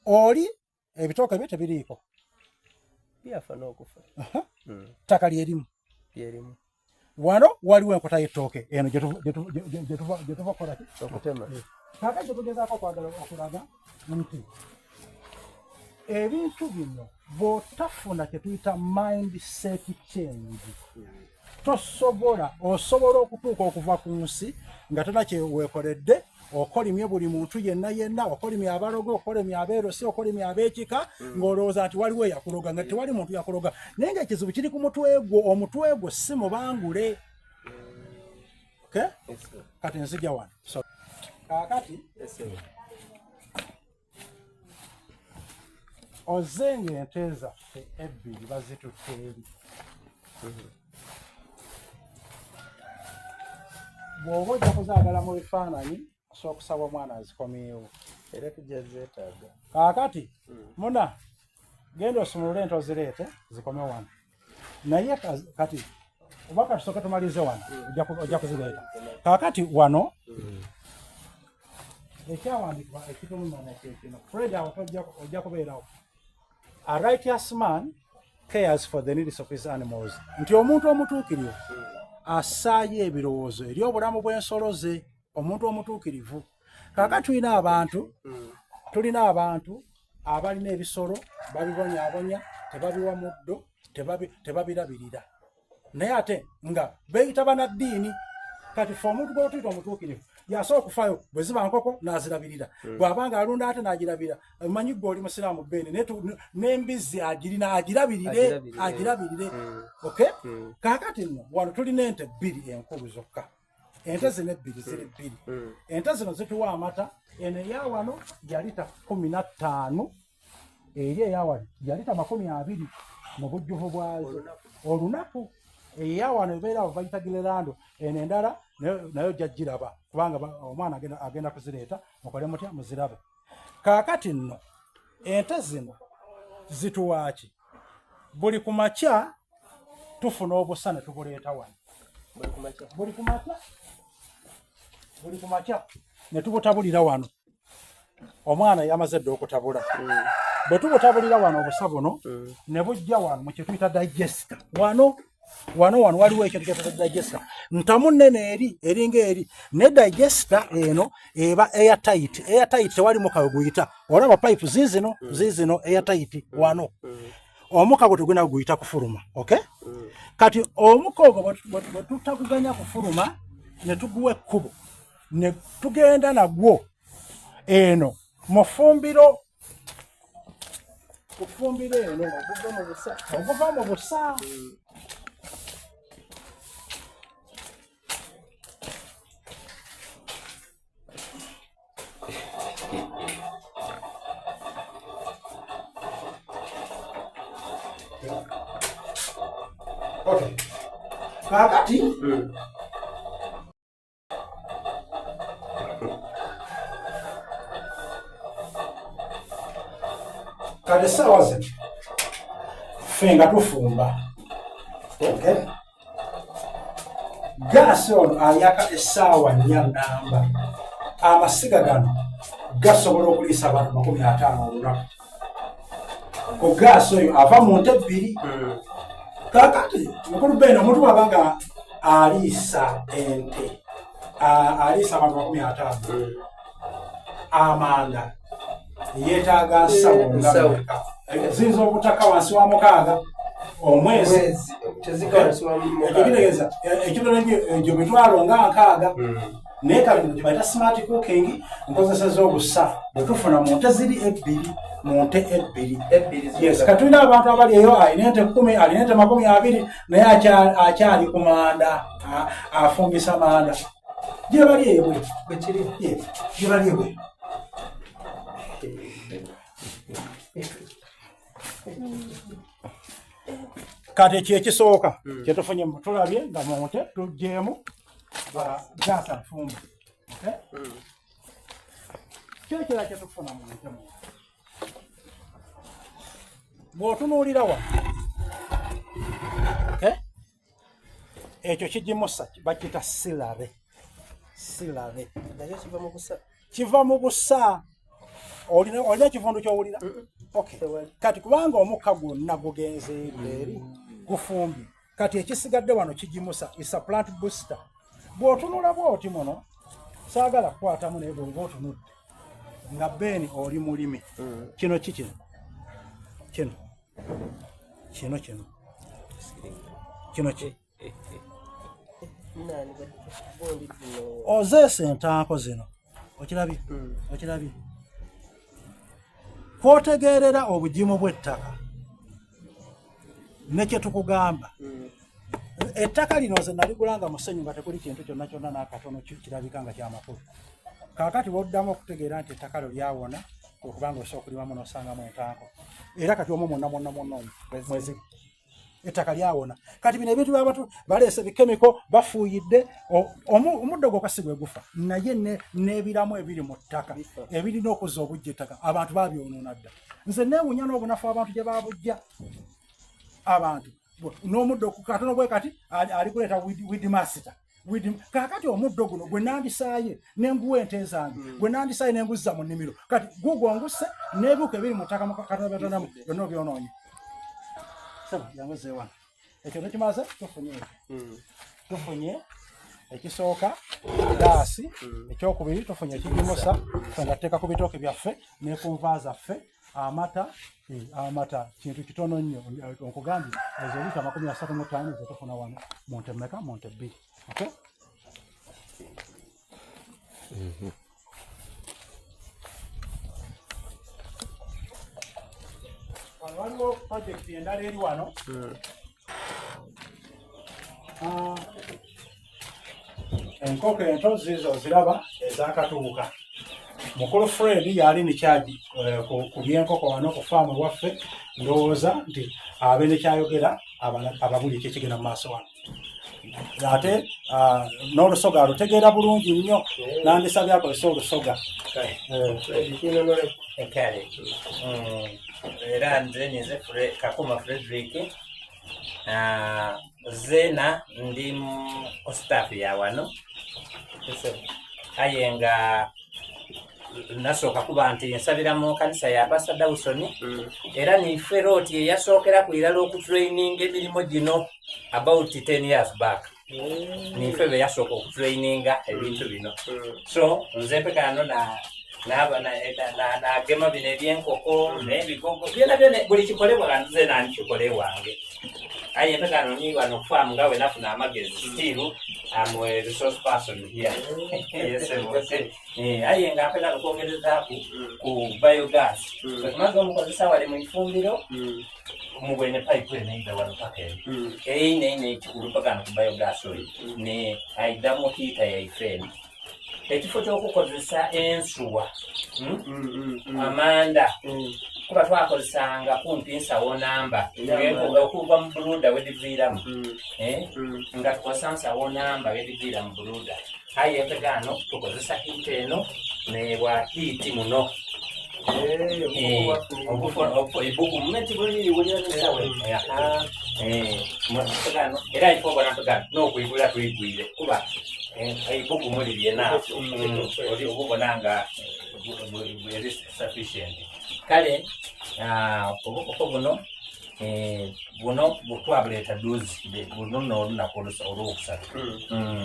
oli ebitooke bye tebiriiko byafa n'okufa ttaka lyerimu lyerimu wano waliwo enkota y'ettooke eno gye tuva kukola ki okutema kaakati kyetugezaako okwagala okulaga nti ebintu bino bw'otafuna kye tuyita mind set change. Tosobola, osobola okutuuka okuva ku nsi nga tolina kye weekoledde, okolimye buli muntu yenna yenna, okolimye abalogo, okolimye abeerosi, okolimye ab'ekika, mm. ng'olowooza nti waliwo eyakuloga, nga tewali muntu yakuloga. Naye ng'ekizibu kiri ku mutwe gwo, omutwe gwo si mubangule. Okay? Kati nzija wano. So, kaakati ozze ng'ente zaffe ebbiri bazitutte eri bw'oba ojja kuzaagala mu bifaananyi osobola okusaba omwana azikomyewo era tujja zeetaaga kaakati hmm. muna genda osumulule ente ozireete zikome wano naye kati oba katusooke tumalize wano ojja kuzireeta kaakati wano ekyawandiikibwa ekitulumana kyekino fred awo ojja kubeerawo a righteous man cares for the needs of his animals nti omuntu omutuukirivu assaayo ebirowoozo eri obulamu bw'ensolo ze omuntu omutuukirivu kaaka tulina abantu tulina abantu abalina ebisolo babibonyabonya tebabiwa muddo tebabirabirira naye ate nga beyita banaddiini kati fe omuntu gwotuyita omutuukirivu yasobola okufaayo bwe ziba nkoko n'azirabirira hmm. bw'aba nga alunda ate n'agirabira omanyi gwe oli musiraamu beeni n'embizzi agirina agirabirire agirabirire hmm. ok hmm. kaakati nno wano tulina ente bbiri enkulu zokka ente zino ebbiri ziri mm. bbiri mm. ente zino zituwa amata eno eyawano yalita kumi na ttaano eri eyawano yalita 20 mu bujjuvu bwazo olunaku eyawano ebeera awo bayita gilerando eno endala nayo ojja giraba kubanga omwana agenda kuzireeta mukole mutya muzirabe kaakati nno ente zino zituwaaki buli ku makya tufuna obusa ne tubuleeta wano buli ku makya buli ku makya ne tubutabulira wano omwana yamaze dda okutabula mm. bwe tubutabulira wano obusa buno mm. ne bujja wano mu kyetuyita digester wano wano wano waliwo ekintu kyetuyita digester ntamu nnene eri eringa eri ne digester eno eba airtight airtight tewali muka we guyita olaba pipe ziizino mm. ziizino airtight wano omuka gwo tegulina guyita kufuluma okay mm. kati omuka ogwo bwe tutaguganya kufuluma ne tuguwa ekkubo ne tugenda nagwo eno mufumbiro kufumbiro eno oguva mu busa mm. Okay. Kaakati mm. kati essaawa zino ffe nga tufumba okay. Gaasi ono ayaka essaawa nnya nnamba. Amasiga gano gasobola okuliisa abantu 50 olunaku. Ku gaasi oyo ava mu nte bbiri. Hmm. Kaakati mukulu Ben omuntu bw'aba nga aliisa ente aliisa abantu 50 hmm. amanda yeetaaga nsawo nga mmeka ziyinza obutaka wansi wa mukaaga omwezi ekyo kitegeeza ekitono egyo mitwalo nga nkaaga hmm. naye kati gyebayita smart cooking nkozeseza obusa bwetufuna mu nte ziri ebbiri mu nte ebbiri yes katulina abantu abali eyo alina ente kumi alina ente 20 naye akyali ku manda afumbisa manda gyebali ebwe gyebali ebwe kati ekyo ekisooka hmm. kyetufunye tulabye nga munte tujjeemu gaasa nfumba hmm. kyekira kyetufuna mu nte mu bw'otunuulira wa ekyo kigimusa bakita silare silare kiva mu busa olina ekivundu kyowulira kati kubanga omukka gwonna gugenze eri gufumbye kati ekisigadde wano kigimusa is a plant booster bw'otunula bw'oti muno saagala kukwatamu naye bw'oba otunudde nga beeni oli mulimi mm. kino ki kino kino kino kino kino ki Ozeesa entanko zino okirabye hmm. Okirabye kwotegeerera obugimu bw'ettaka ne kye tukugamba hmm. Ettaka lino nze naligula nga musenyu nga tekuli kintu kyonna kyonna n'akatono kirabika nga kyamakulu. Kaakati woddamu okutegeera nti ettaka lyo lyawona okubanga osobola okulimamu n'osangamu entanko era kati omwo mwonna mwonna mwonna omwo mwezi ettaka lyawona. Kati bino ebintu byabatu baleese bikemiko bafuuyidde omuddo gwokka si gwe gufa naye n'ebiramu ebiri mu ttaka ebirina okuzza obujja ettaka abantu babyonoona dda. Nze neewunya n'obunafu abantu gye babujja abantu n'omuddo katono bwe kati ali kuleeta weed master. Kaakati omuddo guno gwe nandisaaye nenguwa ente zange hmm. gwe nandisaaye nenguzza mu nnimiro kati gugwo nguse n'ebiwuka ebiri mu ttaka katono byonna obyonoonye. Sebo jangu zeewano ekyo tukimaze tufunye ekyo hmm. Tufunye ekisooka gaasi hmm. Ekyokubiri tufunye ekigimusa ffe nga tuteeka ku bitooke byaffe ne ku nva zaffe. Amata eh, amata kintu kitono nnyo nkugambye ezo lita 35 zetufuna wano mu nte mmeka mu nte bbiri okay Wano waliwo projekiti endala eri wano hmm. Ah, enkoko ento ziizo oziraba ezakatuuka mukulu Fred yali nikyagi eh, ku byenkoko wano ku faamu ewaffe ndowooza nti abe nekyayogera ababuli ekyo ekigenda mu maaso wano ate ah, n'olusoga alutegeera bulungi nnyo nandisabye akozesa olusoga eh. Kale era nze ninze Kakuma Frederick ah, zeena ndi mu staff ya wano aye nga nasooka kuba nti nsabira mu kanisa ya Pastor Dawson mm. Era nife lot yeyasookera ku irala okutraininga emirimu gino about 10 years back mm. Nife be yasooka okutraininga ebintu bino mm. So nze mpekano na nagema bino ebyenkoko n'ebigogo byona byona buli kikolebwa nze nandikikola ewange aye mpekano ni wano okufaamu nga we nafuna amagezi still am a resource person here yes, eh, aye nga mpekano kwongerezaaku ku biogas mm. Tumaze omukozesa wali mu ifumbiro mm. Mubwene pipe eno eidha wano paka eno mm. Eine ine ekikulu mpaka ku biogas oyo ne aidamu heater yaife eno ekifo ky'okukozesa ensuwa hmm? Amanda kuba twakozesanga kumpi nsawo namba okuva mu brooder wediviiramu eh? Nga tukozesa nsawo namba wediviira mu brooder aye empegaano tukozesa heater eno nebwa heat muno ebugumu netibuliriwulira mpegano era ifo obona mpegano n'okwigula twigwire kuba ebugumu liri enough oli obubona nga eri sufficient kale ah, obukoko buno eh, buno twabuleeta duzi buno n'olunaku olwokusatu hmm.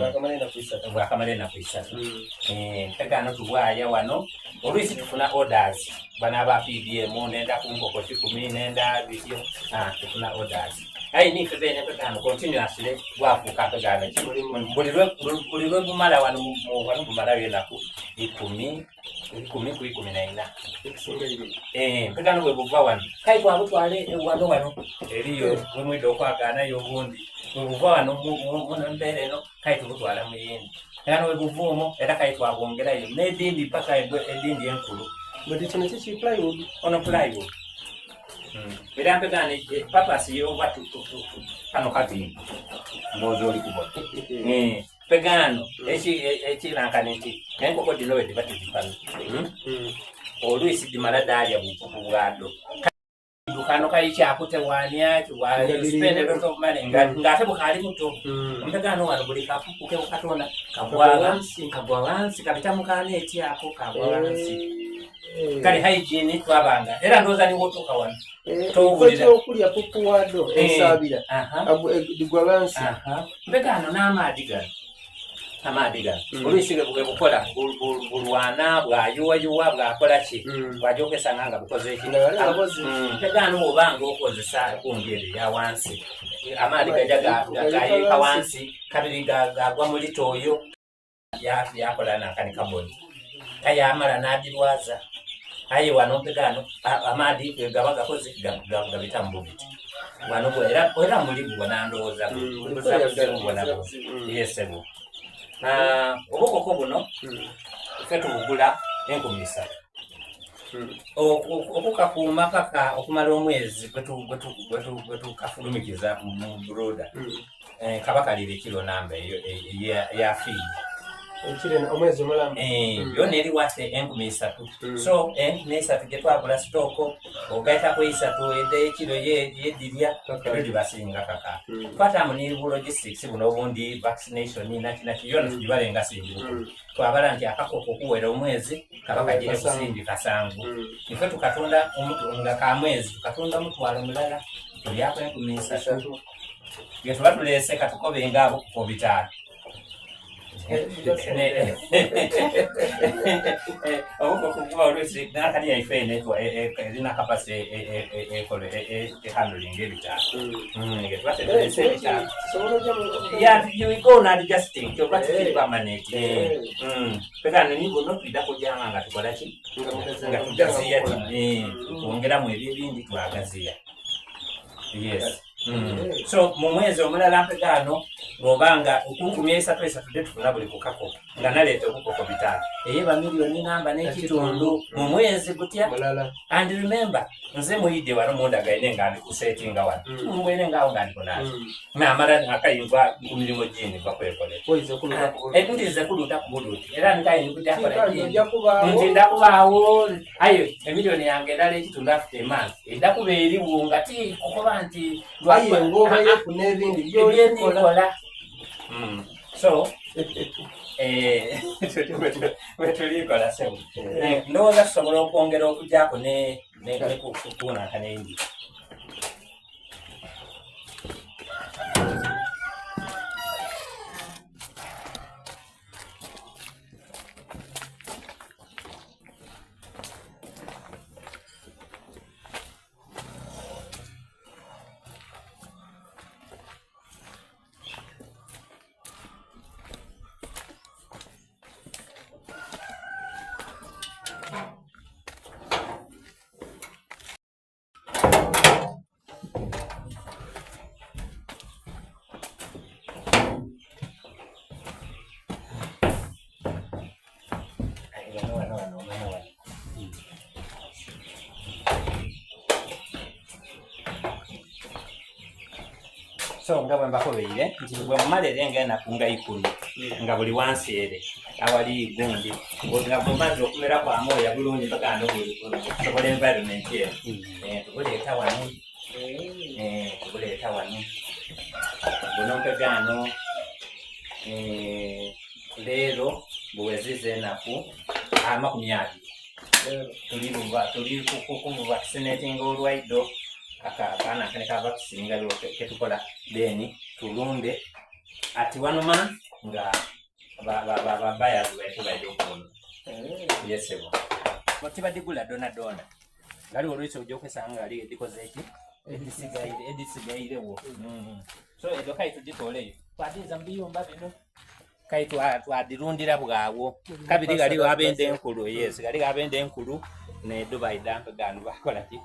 Bwakamala enaku isatu hmm. Eh, mpegano tubwaya wano olwisi tufuna orders bano aba PDM nenda ku nkoko kikumi nenda bityo ah, tufuna orders aye nife bene mpegano continuously gwafuuka mpegano buli lwe gumala wano wano gumalayo enaku ikumi ikumi ku 14 eh, mpegano bwe buva wano kai twabutwale wano wano eriyo bwemwidde okwagaanayo obundi bwe buva wano mu mbeera eno kai tubutwala mu yindi era no bwe buva omwo era kai twabwongerayo n'edindi paka edindi enkulu But kino kiki plywood? Ono plywood hmm. Era mpegano purpose yoba kano kati ndowooza oli kubona eh. Pegano ekirankana nti enkoko dino bwe diba tezipano hmm? Olwisi dimala daalya bupupu bwado kano kali kyakutewanya ng'ate bukaali buto hmm. Mpegano wano buli kapupu ke katonda kagwa wansi kabita mukaana etyako kagwa wansi eh. Kale hygiene twabanga era ndowooza niwotuuka wano eh, towulira okulya pupu wado eh, ensaabira digwa wansi mpegano n'amaadi gano. Amaadhi gano oluisi bwe bukola bulwana bwayuwayuwa bwakola ki bwaja okwesanga nga bukoze ki. Mpegaano bw'oba nga okozesa gundi ere eya wansi, amaadhi gaja gayiika wansi kabiri gagwa mu lita oyo yakola nankani kaboni aye amala n'adhirwaza. Aye wano mpegaano amaadhi bwegaba gakoze gabita mu bubiti. Wano era era muli gubona ndowooza buzira buzibu bwonabwona. Yee ssebo. Obukoko buno ffe tubugula 3000. Okukakuuma paka okumala omwezi gwetukafulumikiza mu brooder. Kaba kalira ekilo namba eyo eya feed. Omwezi omulamba. Yona eri worth 3000. So 3000 gyetwagula sitooko ogaitaku eisatu edh'ekilo yedhirya ebyo dhibasinga kaka. Twataamu ni bu logistics buno obundi vaccination naki naki yona tugibale nga singi bukulu. Twabala nti akakoko okuwera omwezi kaba kagire kusingi kasanvu. Ife tukatunda nga ka mwezi tukatunda 10,000 tulyaku 3000. Byetuba tuleese katukobe nga obukoko bitaano. Obukoko kuba oluusi nankani yaife eno erina capacity ekola ehandlinga ebitaano. Bwetuba tetuleese ebitaano. Yeah, you go on adjusting kyova tikiri permanent. Pekano ni buno twidha kujanga nga tukola ki? Nga tugaziya twongeramu ebyo ebindi twagaziya. Yes. So mu mwezi omulala mpegaano bw'oba nga okunkumi esatu esatu dhe tufuna buli ku kakoko nga naleeta obukoko bitaano eyeba miliyoni namba n'ekitundu mu mwezi gutya. And remember nze mwidhe wano mundagaine nga ndi kusetinga wano mumbwere nga awo nga ndi kunaaza namala akayinva ku mirimo gindi nva kwekolera ndize kuluta ku buluti era nkayi ndikuja kola gindi nti ndakubaawo aye emiliyoni yange endala ekitundu after a month edda kuba eriwo nga ti kukoba nti aye ng'obayeku n'ebindi by'olikola. So bwetulikola sebo ndowooza tusobola okwongera okugyako ne kunankana n'endi. Wano, wano, wano, wano. So nga bwe mbakobeire nti bwe mumala era nga enaku nga ikumi nga buli wansi ere awali gundi nga bwemaze okumera kwa moya bulungi mpaka no kusobola environment eno tubuleeta wano tubuleeta wano buno mpegaano leero buweziza enaku 20 tuli kuvaccinatinga olwaido akaana akane ka vaccine nga ketukola then tulunde ati one month nga buyers baife baija okubona. Yesebo tibadigula dona dona galiwo olwisi ojja okwesanga nga galiwo edikoze eki edisigairewo. So ezo kai tuditooleyo twadiiza mu biyumba bino kai twadirundira bwawo kabiri galiwo abenda enkulu. Yes, galiwo abenda enkulu nedo baida gano bakola ki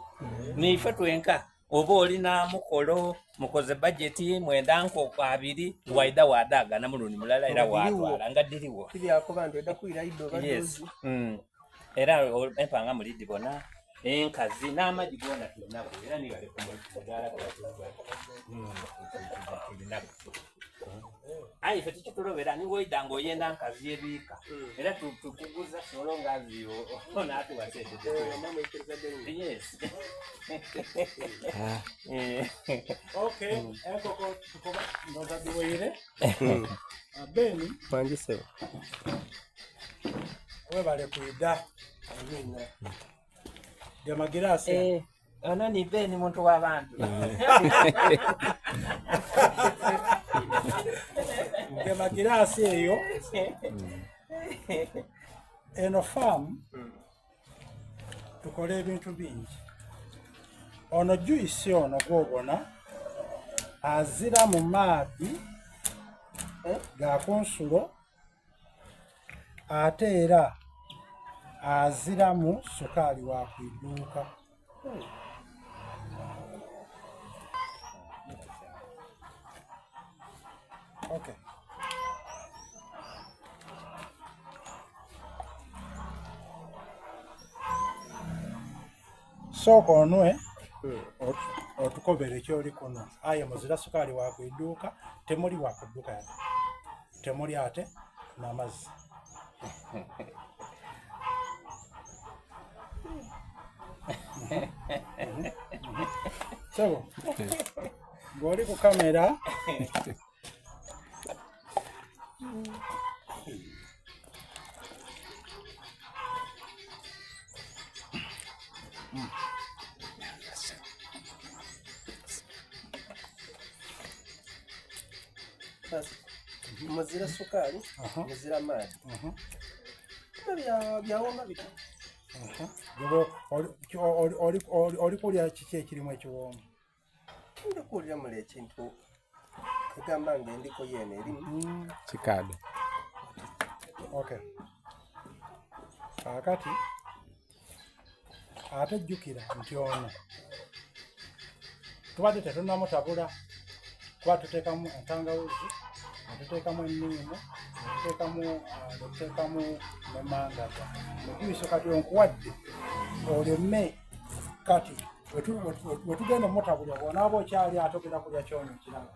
nife twenka oba olina mukolo mukoze bajeti mwenda nkoko abiri waida wadagana mulundi mulala era watwala nga diriwo. Yes. Era empanga mulidibona enkazi n'amagi gona tulinago era nibale kumugala tulinago aye ife tikitulobera niwoida nga oyenda nkazi ebiika era tukuguza solo ngazi onatuwa sente. Yes. Okay, enkoko tukoba ndowooza diweire. Beni Wangi sebo. Webale kwida. Gemagirasi. Ono ni Beni muntu w'abantu. Gemagira. giraasi eyo. Eno faamu tukola ebintu bingi. Ono juice ono gwobona azira mu maadhi ga kunsulo ate era aziramu sukaali wa ku iduuka. Okay. Sooka onwe otukobere kyoli kunwa aye muzira sukaali wa ku iduuka temuli wa ku dduka yadde temuli ate n'amazzi. Sebo ng'oli ku kamera Muzira sukaali, muzira maadhi. Byawoma bityo. Oli kulya kiki ekirimu ekiwoomu? Ndi kuwulira mule ekintu egamba nga endiko yeene erimu. Kikaado. Okay. Kaakati ate jjukira nti ono tubadde tetunnamutabula kuba tuteekamu entangawuzi netuteekamu enniimu netuteekamu ah, netuteekamu ne mangaga mujuiso kati onkuwadde oleme kati wetugenda omutabulira bwonaaba okyali ate ogenda kulya kyono kirala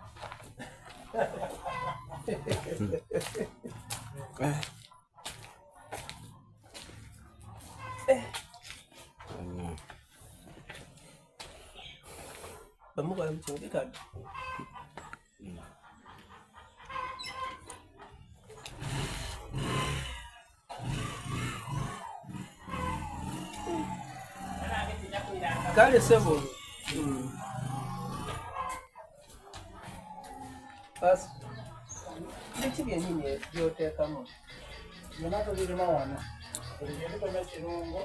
Bamukola mu kintu kati. Kale sebo. Basi. Biki byennyini by'oteekamu? Byonna tubirima wano. Buli kintu kyonna kirungo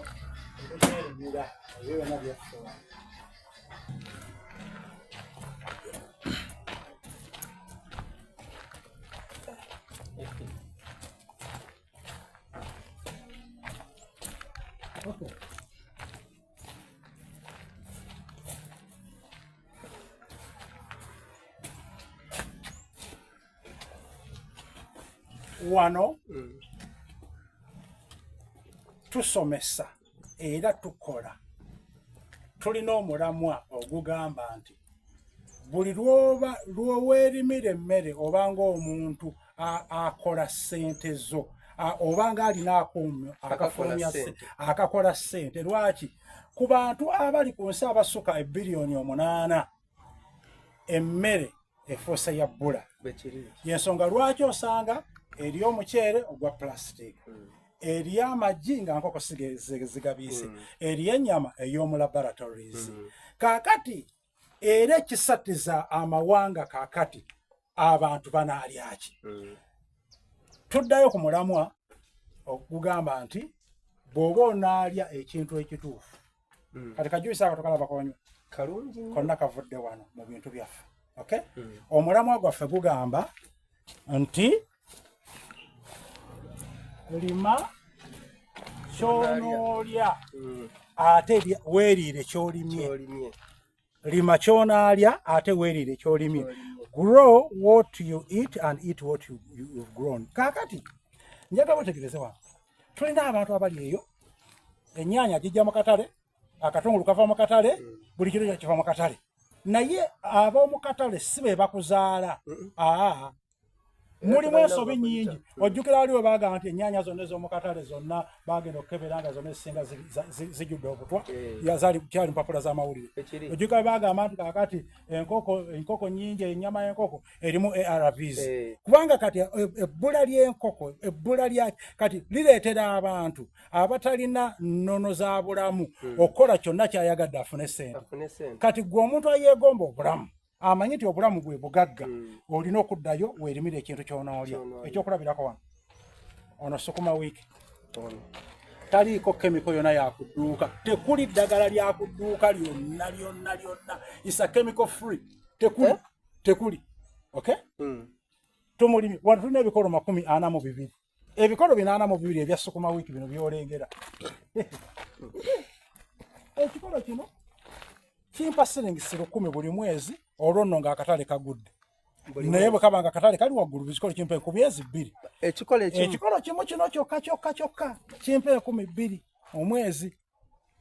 tetukyerimira ebyo byonna byaffe wano. Okay. Wano tusomesa era tukola tulina omulamwa ogugamba nti buli lwoba lwoweerimira emmere obanga omuntu akola ssente zo obanga alina akuumyo akafulumya akakola ssente lwaki ku bantu abali ku nsi abasuka ebbiliyoni omunaana emmere efuuse ya bbula yensonga lwaki osanga eri omuceere ogwa plastic hmm. eri amagi nga nkoko zigabiise hmm. eri ennyama ey'omu laboratories hmm. kaakati era ekisatiza amawanga kaakati abantu banaalyaki tuddayo ku mulamwa ogugamba nti bw'oba onaalya ekintu ekituufu mm. kati kajuisi ako tokalaba konywa kalungi konna kavudde wano mu bintu byaffe okay mm. omulamwa gwaffe gugamba nti lima kyonoolya mm. ate weeriire kyolimye lima kyonaalya ate weeriire kyolimye grow what you eat and eat what you, you, you've grown kakati njagala wetegereze wano tulina abantu abali eyo ennyaanya gijja mu katale akatungulu kava mu katale buli kintu kiva mu katale naye ab'omu katale si be bakuzaala aa mulimu ensobi nyingi ojjukira waliwo bagamba nti ennyaanya zonna ez'omu katale zonna bagenda okukebera nga zonna ezisinga zijjudde obutwa eh. kyali mpapula z'amawulire ojjukira bagamba nti kakati enkoko enkoko nyingi ennyama y'enkoko erimu ARVs eh. kubanga kati e, ebbula ly'enkoko ebbula lya kati lireetera abantu abatalina nnono za bulamu hmm. okukola kyonna kyayagadde afune sente kati gwe omuntu ayeegomba obulamu. Amanyi nti obulamu bwe bugagga mm. Olina okuddayo weerimire ekintu ky'onoolya. Ekyokulabirako wano ono sukuma wiiki taliiko kemiko yonna yakudduuka, tekuli ddagala lyakudduuka lyonna lyonna lyonna, isa chemical free tekuli eh? Tekuli okay? mm. Tumulimi wano tulina ebikolo 42, ebikolo 42 ebya sukuma wiiki bino byolengera. Ekikolo kino kimpa siringi 10,000 buli mwezi, olwo nno ng'akatale kagudde naye bwe kaba nga akatale kali waggulu bikikolo kimpa 2000. Ekikolo ekimu, ekikolo kimu kino kyokka kyokka kyokka kimpa 2000 omwezi,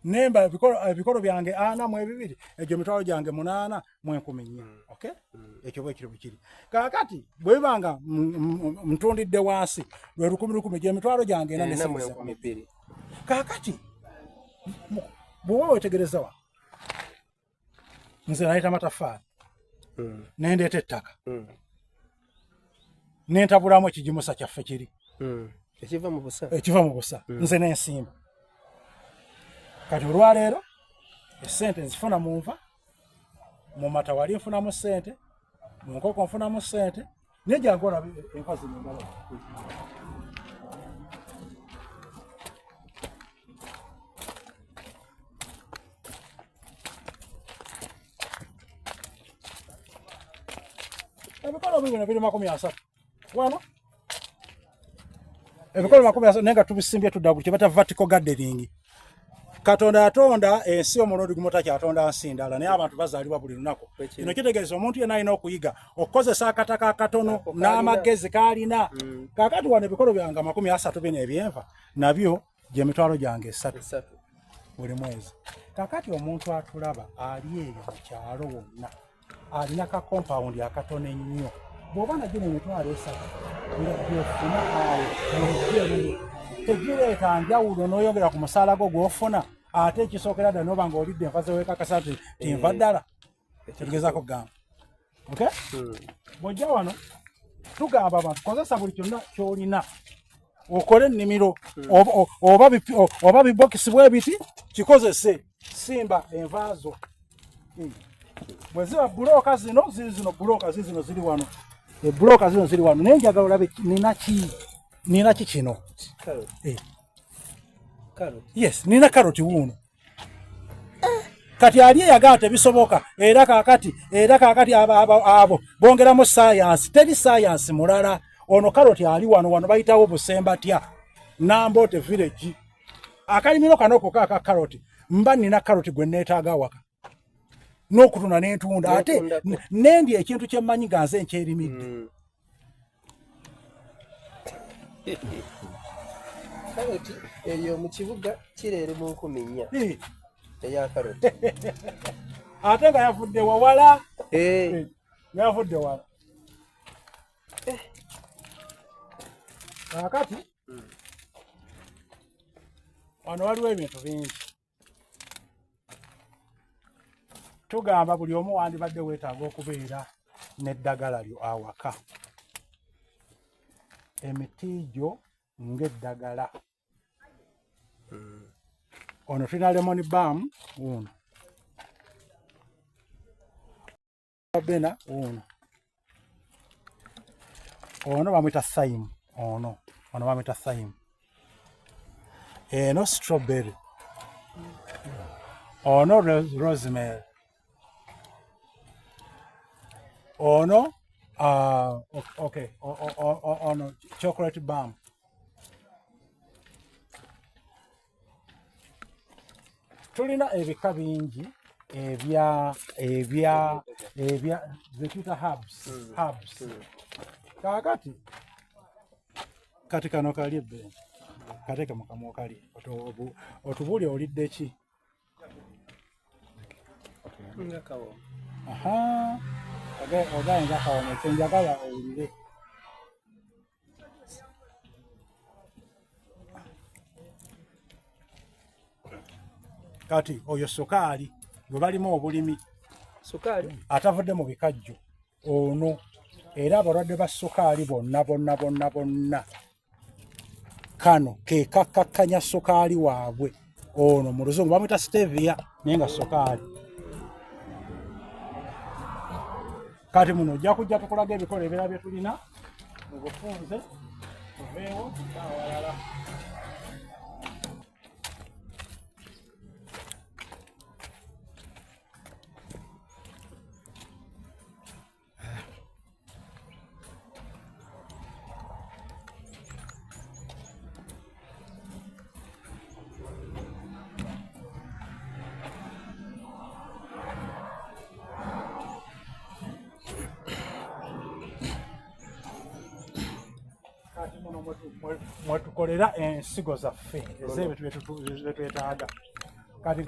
nemba ebikolo byange 42, egyo emitwalo gyange 84,000. Mm. Okay? Mm. Ekyo bwe kiri bwe kiri. Kaakati bwe biba nga ntundidde wansi lwe 1,000 1,000 gy'emitwalo gyange ena ne 2. Kaakati bw'oba weetegereza wa nze naleeta matafaali mm. nendeeta ettaka mm. nentabulamu ekigimusa kyaffe kiri mm. ekiva mu busa, ekiva mu busa. Mm. Nze nensimba kati olwaleero esente nzifuna mu nva, mu mata wali nfunamu sente, mu nkoko nfunamu sente, naye jangu olabe enva zino endala. Ebikolo bino biri 30 wano, ebikolo 30 naye nga tubisimbye tudda ku kyebata vertical gardening. Katonda yatonda ensi omulundi gumu, takyatonda nsi ndala, naye abantu bazaalibwa buli lunaku. Kino kitegeeza omuntu yenna alina okuyiga okukozesa akataka akatono n'amagezi k'alina. Mm. Kaakati wano ebikolo byange 30 bino ebyenva nabyo gy'emitwalo gyange esatu buli mwezi. Kaakati omuntu atulaba ali eyo mu kyalo wonna alina ka compound akatono ennyo, bw'oba nagyo emitwalo esatu nga gyofuna awo mulijjo tegireeta njawulo n'oyogera ku musaala gwo gw'ofuna, ate ekisookera ddala noba nga olidde enva zeweekakasa nti tinva ddala kyetugezaako kugamba. Okay? Hmm. Bw'ojja wano tugamba abantu kozesa buli kyonna ky'olina okole ennimiro hmm. oba bibokisi bwe biti kikozese, simba enva zo. Hmm. Bwe ziba bulooka zino ziri zino bulooka ziri zino ziri wano, ebulooka zino ziri wano, naye njagala olabe nina ki, nina ki kino. Eh. Yes, nina karoti wuuno. Kati ali eyagala tebisoboka, era kakati era kakati abo, abo, abo bongeramu sayansi, teri sayansi mulala. Ono karoti ali wano wano bayitawo Busembatya Nambote village. Akalimiro kano kokka aka karoti, mba nina karoti gwe neetaaga awaka n'okutunda n'entunda, ate nendi ekintu kye mmanyi nga nze nkyerimidde. Mm. Karoti eyo mu kibuga kiro eri mu 4,000 eya karoti ate nga yavudde wawala, nga yavudde wala. Kaakati wano waliwo ebintu bingi. Tugamba buli omu wandibadde weetaaga okubeera n'eddagala lyo awaka, emiti gyo ng'eddagala. Ono tulina lemon balm wuuno, bena wuuno, ono bamwita thyme, ono ono bamwita thyme, eno strawberry, ono rosemary, ono uh, okay, ono chocolate balm. Tulina ebika bingi ebya ebya ebya zetuyita herbs, mm. herbs. Mm. Kaakati kati kano kali ebbe kateeke mu kamwa kali otubuulye olidde ki? Nga kawo. Aha. Ogaye nga kawooma, kye njagala owulire. Kati oyo sukaali gwe balimu obulimi, sukaali atavudde mu bikajjo ono, era abalwadde ba sukaali bonna bonna bonna bonna kano ke kakkakkanya sukaali waabwe. Ono mu luzungu bamwita stevia, naye nga sukaali. Kati muno ojja kujja tukulaga ebikolo ebirala bye tulina mu bufunze, tuveewo tudde awalala. Kati muno mwetukolera ensigo zaffe ez'ebintu byetwetaaga. Kati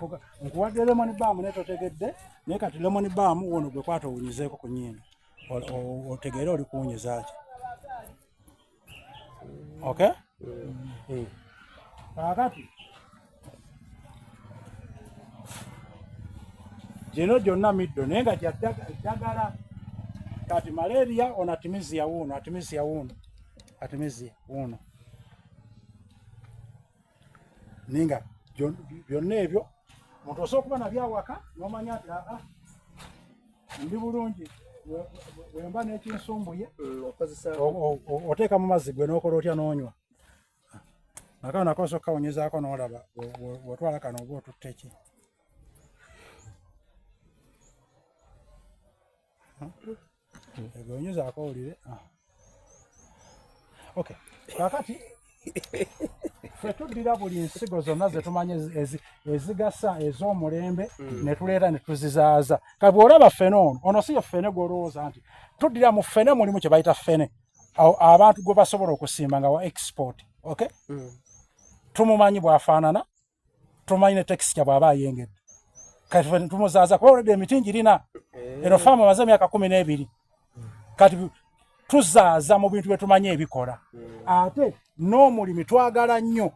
nkuwadde lemon balm naye totegedde, naye kati lemon balm wono gwe kwata owunyizeeko ku nnyindo otegeere oli kuwunyiza ki. Okay? Mm. Kaakati gino gyonna middo naye nga gya ddagala. Kati malaria ono artemisia wuuno, artemisia wuuno, artemisia wuuno, naye nga byonna ebyo muntu osobola okuba nabyo awaka n'omanya nti aa ndi bulungi wemba n'ekinsumbuye oteeka mu mazzi gwe n'okola otya n'onywa nakano nako osobola okukawunyizaako n'olaba bw'otwala kano oba otutte ki. Egonyuzaako owulire. Ah. Okay. Kakati ffe tuddira buli nsigo zonna zetumanyi ezigasa ez'omulembe mm. ne tuleeta ne tuzizaaza. Kati bw'olaba ffene ono, ono si ye ffene gw'olowooza nti tuddira mu ffene mulimu kye bayita ffene abantu gwe basobola okusimba nga wa export. Okay? Mm. Tumumanyi bw'afaanana tumanyi ne texture bw'aba ayengedde kati fe tumuzaaza kuba olwedde emiti ngirina eh. eno faamu amaze emyaka 12 kati tuzaaza mu bintu bye tumanyi ebikola hmm. Ate n'omulimi twagala nnyo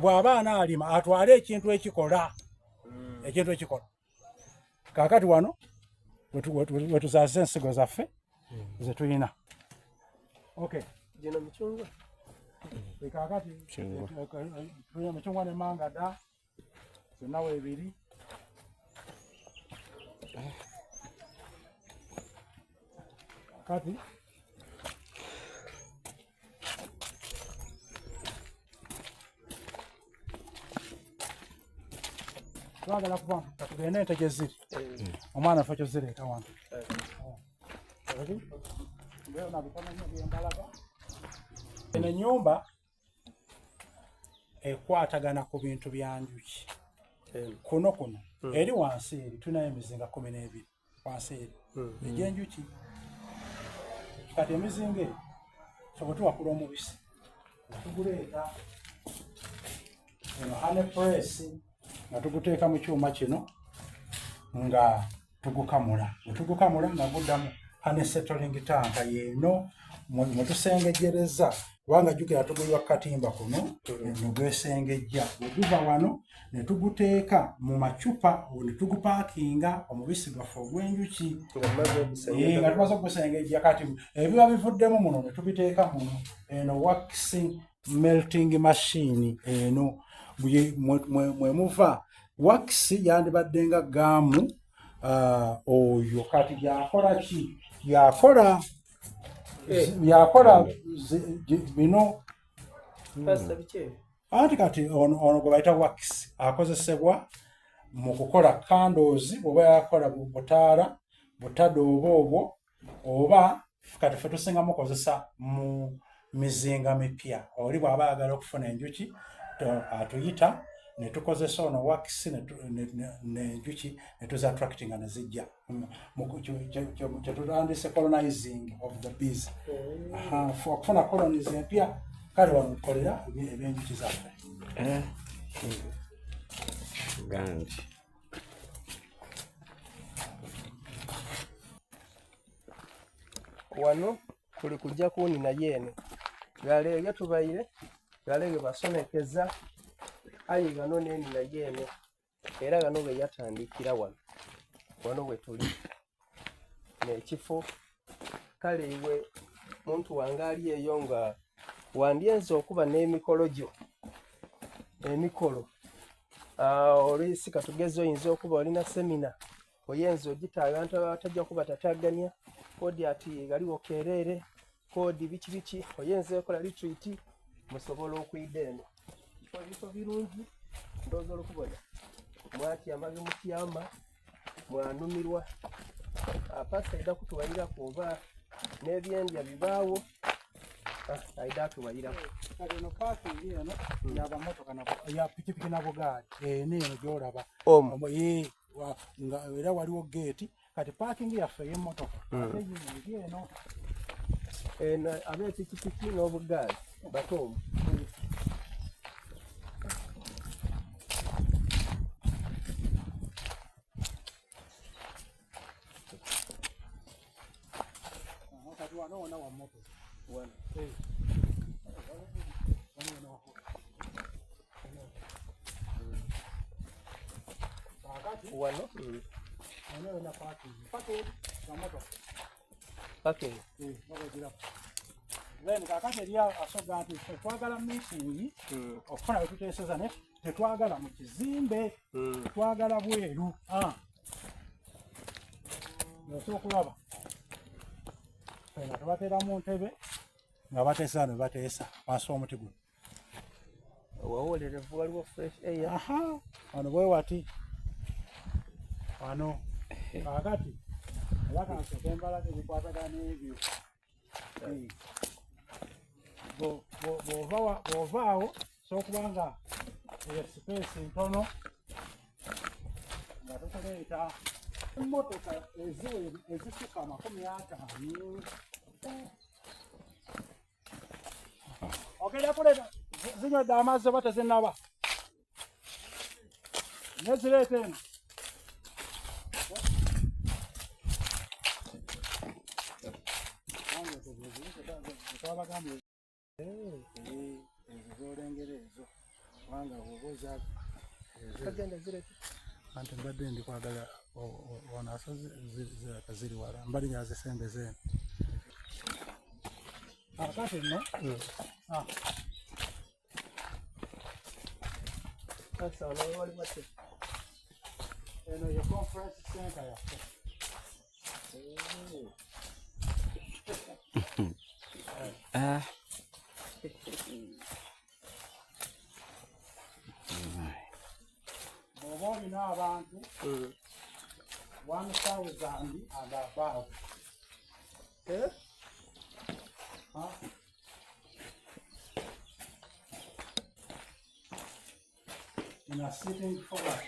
bw'aba anaalima atwale ekintu ekikola hmm. Ekintu ekikola. Kaakati wano wetuzaaza ensigo zaffe hmm. ze tulina. Okay. Gino micungwa. Kaakati tulina micungwa ne mangada zonna weebiri. Kati twagala kuba katugende ente gye ziri omwana ffe kyozireeta wano eno ennyumba ekwatagana ku bintu bya njuki kuno kuno hmm. Eri wansi eri tulinayo emizinga 12 wansi eri hmm. egy'enjuki. Kati emizinga eyo fe bwe tuwakula omubisi nga tuguleeta eno honey press nga tuguteeka mu kyuma kino nga tugukamula. Bwe tugukamula nga guddamu honey settling tank yeeno mwe tusengejereza, kubanga jjukira tuguyiwa katimba kuno ne gwesengejja. Bwe guva wano ne tuguteeka mu macupa ne tugupaakinga omubisi gwaffe ogw'enjuki nga tumaze okugusengejja. Kati ebiba bivuddemu muno ne tubiteeka muno eno wax melting machine eno mwe muva wax yandibadde nga gaamu oyo. Kati yakola ki? Yakola eh. Yakola bino. Anti kati ono gwe bayita wax akozesebwa mu kukola candles, oba yakola butaala butadooba obwo, oba kati ffe tusinga mukozesa mu mizinga mipya. Oli bw'aba ayagala okufuna enjuki atuyita ne tukozesa ono wax n'enjuki ne tuza attractinga ne zijja kyetutandise colonizing of the bees okufuna colonies empya. Kale wano tukolera ebyenjuki zaffe. Eh. Gangi. Wano tuli kujja kunina yeene ghale ghe tubaire, ghale ghe basomekeza, aye ghano n'enina yeene era ghano ghe yatandikira wano wano we tuli n'ekifo. Kale iwe muntu wange ali eyo nga wandyenze okuba n'emikolo gyo emikolo oluisi katugeze oyinza okuba olina semina oyenza ogita abantu abatajja kuba tataganya. Kodi ati ghaligho kereere, kodi biki biki, oyenze kola retreat, musobola okwidha eno. Ebifo birungi, ndhowooza oli kubona. Mwatyama ghe mutyama, mwanhumirwa. Pasita aidha kutuwairaku oba n'ebyendya bibaagho. Ah, aidha atuwairaku. Kati eno parking eno ya bamotoka na ya pikipiki na bugaali eno eno gyolaba Omu. Ee, nga era waliwo geeti kati parking yaffe ey'emmotoka ate yiino eri eno. Eno ab'epikipiki n'obugaali bato omu. Kati wano wona wa mmotoka. Wano. Eh. Wano wona wa Kaakati Wano. wano yona parking. Parking za mmotoka. Parking. Eh, bagagirako. Then kaakati eri asoga nti ffe twagala meeting okufuna bwe tuteeseza naye tetwagala mu kizimbe twagala bweru. Ah. Osobola okulaba ffe nga tubateera mu ntebe nga bateesa ne bateesa wansi w'omuti guno. Wawolerevu waliwo fresh air. Aha, wano bwe wati wano kaakati era kansooke mbalaga ebikwatagana n'ebyo. Eh. Bw'ova awo osobola okuba nga eyo sipeesi ntono nga tukuleeta emmotoka eziwera ezisukka 50. Ogenda kuleeta zinywedde amazzi oba tezinnaba? Nezireeta eno. Twabagambye ezo z'olengera ezo kubanga bw'oba oza Kagenda zirete. Anti mbadde ndi kwagala ono asoze ziraka ziri wala mbadde nyazisembeza eno. Kaakati nno ah, Sasa wano wali wate. Eno ye conference center yaffe. Ah. Bw'oba olina abantu 1000 and above. Eh? Huh? In a sitting forward.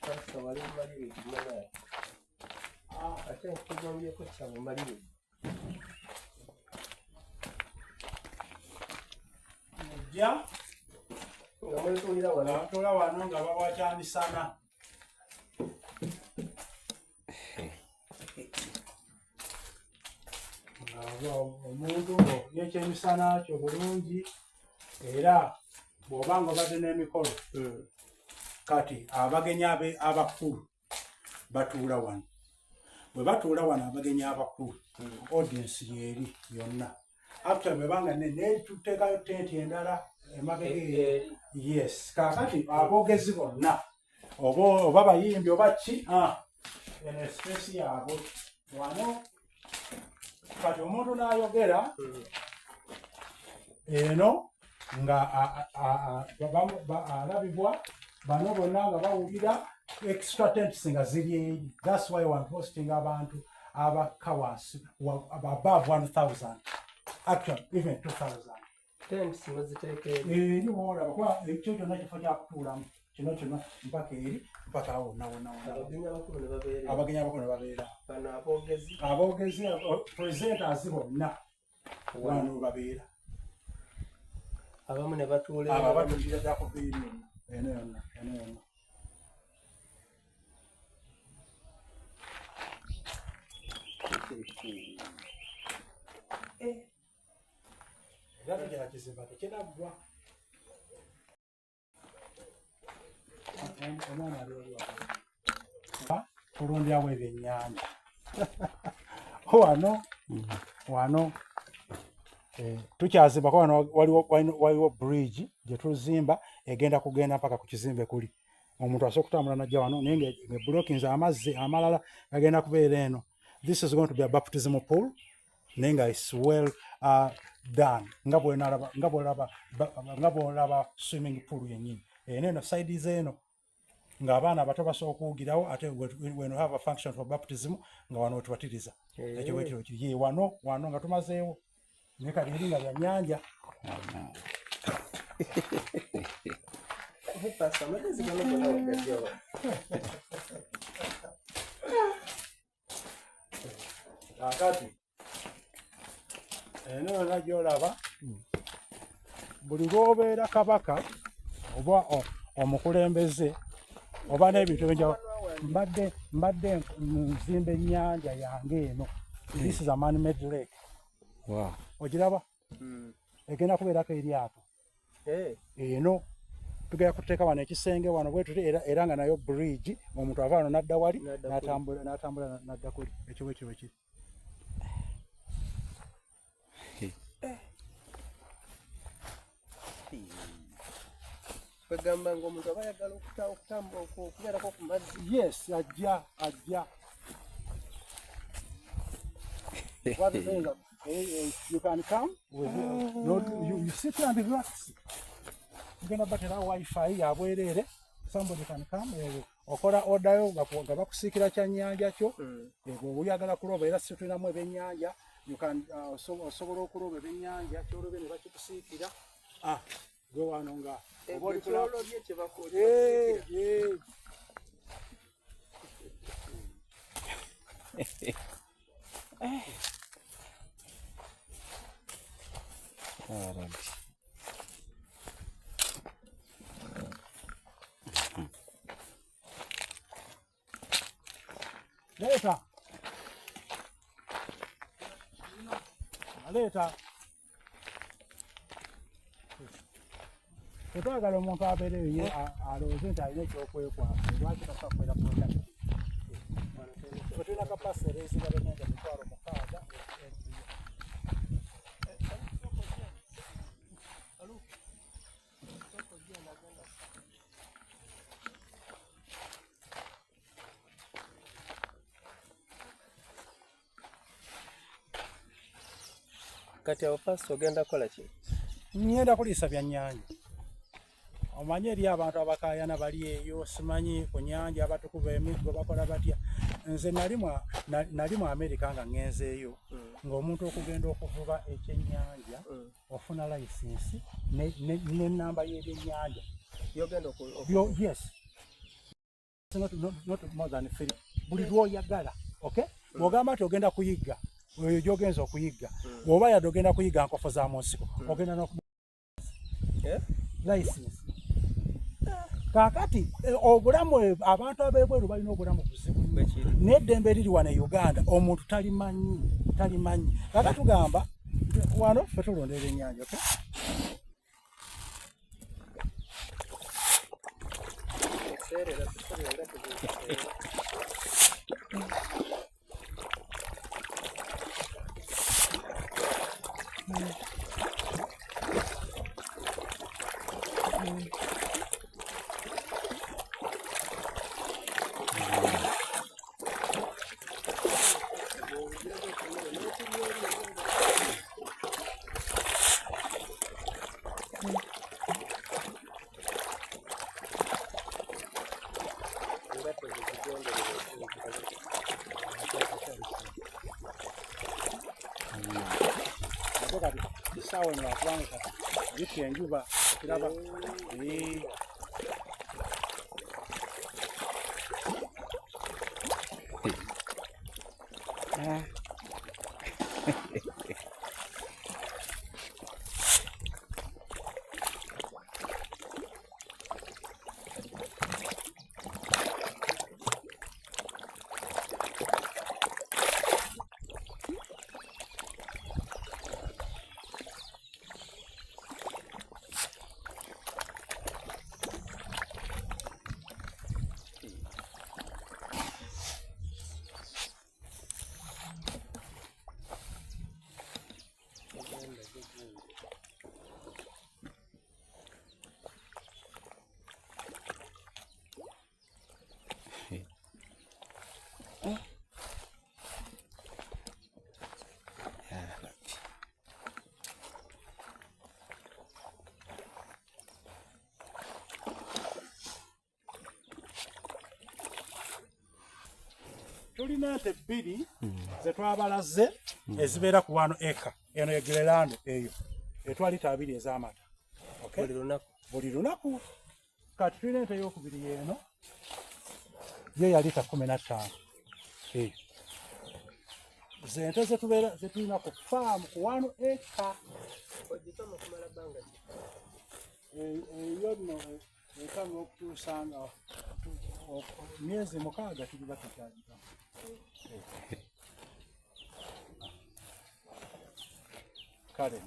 Sasa wali mumalirivu munaye. Ate nkugombyeko kya bumalirivu. Mujja Nga mwetuulira nga wano. batuula wano nga bawa kyamisana. Nga omuntu ng'olya ekyemisana kyo bulungi era bw'oba nga obadde n'emikolo kati abagenyi abakulu batuula wano. Bwe batuula wano abagenyi abakulu, audience yeeri yonna. Actually bwe banga ne tuteekayo tenti endala emabega eyo. Yes, kaakati aboogezi bonna oba oba bayimbi oba ki ah, eno space yaabwe wano. Kati omuntu n'ayogera eno nga alabibwa bano bonna nga bawulira extra tents nga ziri eri. That's why one hosting abantu abakka wansi above 1000, actually even 2000. Tents muziteeka eri. Eri woolaba kuba ekyo kyonna kifo kyakutuulamu kino kyonna mpaka eri mpaka awo wonna wonna wonna. Abagenyi abakulu ne babeera. Abagenyi abakulu ne babeera. Bano aboogezi. Aboogezi, presenters bonna wano babeera. Abamu ne batuula. Abo abatuulira ddala ku viiri yonna eno yonna eno yonna. Era tugyakizimba tekinaggwa. Omwana ali wali waggulu. Tulundirawo ebyennyanja wano wano eh, tukyazimbako wano waliwo waliwo bridge gye tuzimba egenda kugenda mpaka ku kizimbe kuli omuntu asobola okutambula najja wano naye ngebulokinze amazzi amalala gagenda kubeera eno this is going to be a baptism pool naye nga is well uh, done nga bwenalaba nga bwolaba nga bwolaba swimming pool yennyini eno eno side zeeno ng'abaana abato basobola okuwugirawo ate when we have a function for baptism nga wano wetubatiriza eh. ekyo bwekiro kiri ye wano wano nga tumazeewo naye kati eri nga bya nnyanja Kakati eno yona gyolaba buli lwobeera kabaka oba omukulembeze oba n'ebintu ebyenjawulo mbadde mbadde nzimba ennyanja yange eno this is a man made lake ogiraba hmm. egenda kubeerako eryato eh. eno tugenda kuteeka wano ekisenge wano bwetuti era, era nga nayo bridge omuntu ava wano nadda wali natambula natambula nadda kuli ekyo bwekiri bwekiri kwegamba nga omuntu aba ayagala okutambula okubeerako ku mazzi yes ajja ajja What is it? Hey, hey, you can come with mm. no, you, you sit and relax. Tugenda batera wifi ya bwerere. Somebody can come eh, okola order yo nga bakusiikira kya nnyanja kyo mm. eh, bw'oba oyagala kuloba era si tulinamu ebyennyanja you can uh, osobola okuloba ebyennyanja kyolobye ne bakikusiikira ah gwe wano nga eh, oba oli kyolobye kye bakusiikira Leeta. Leeta. Tetwagala omuntu abeere eyo alowooze nti alina ekyokwekwasa lwaki tasobola kubeera product. Ffe tulina kapasite ereezinga byennyanja 60,000. Kati awo pastor ogenda kukola ki? Ngenda kuliisa byannyanja. Omanyi eri abantu abakaayana bali eyo simanyi ku nyanja abatukuba emiggo bakola batya. Nze nali mu Amerika nga ngenzeeyo mm. ng'omuntu okugenda okuvuba ekyennyanja mm. ofuna layisinsi n'ennamba y'ebyennyanja. Yes. Not, not, not more than three. Buli lw'oyagala okay? Mm. Bw'ogamba nti ogenda kuyigga oyo gy'ogenza okuyigga mm. bw'oba yadde ogenda kuyigga nkofo za mu nsiko mm. ogenda n'oku eh? license kaakati eh, obulamu eh, abantu ab'ebweru balina obulamu buzibu n'eddembe eriri wano e Uganda omuntu talimanyi talimanyi kaakati tugamba wano ffe tulunda ebyennyanja okay? Ate kati essaawa eno lwakubanga kati bitya enjuba okiraba Tulina ente bbiri zetwabalaze ezibeera ku wano eka eno egererando eyo etwala lita abiri ez'amata Okay? Buli lunaku. Buli lunaku. Kati tulina ente eyokubiri yeeno yo ya lita 15 eyo zente zetubeera zetulina ku faamu ku wano eka. Ogikama kumala bbanga ki? Eyo nno ekama okutuusa nga myezi 6 tuliba tukyagikama. Kale.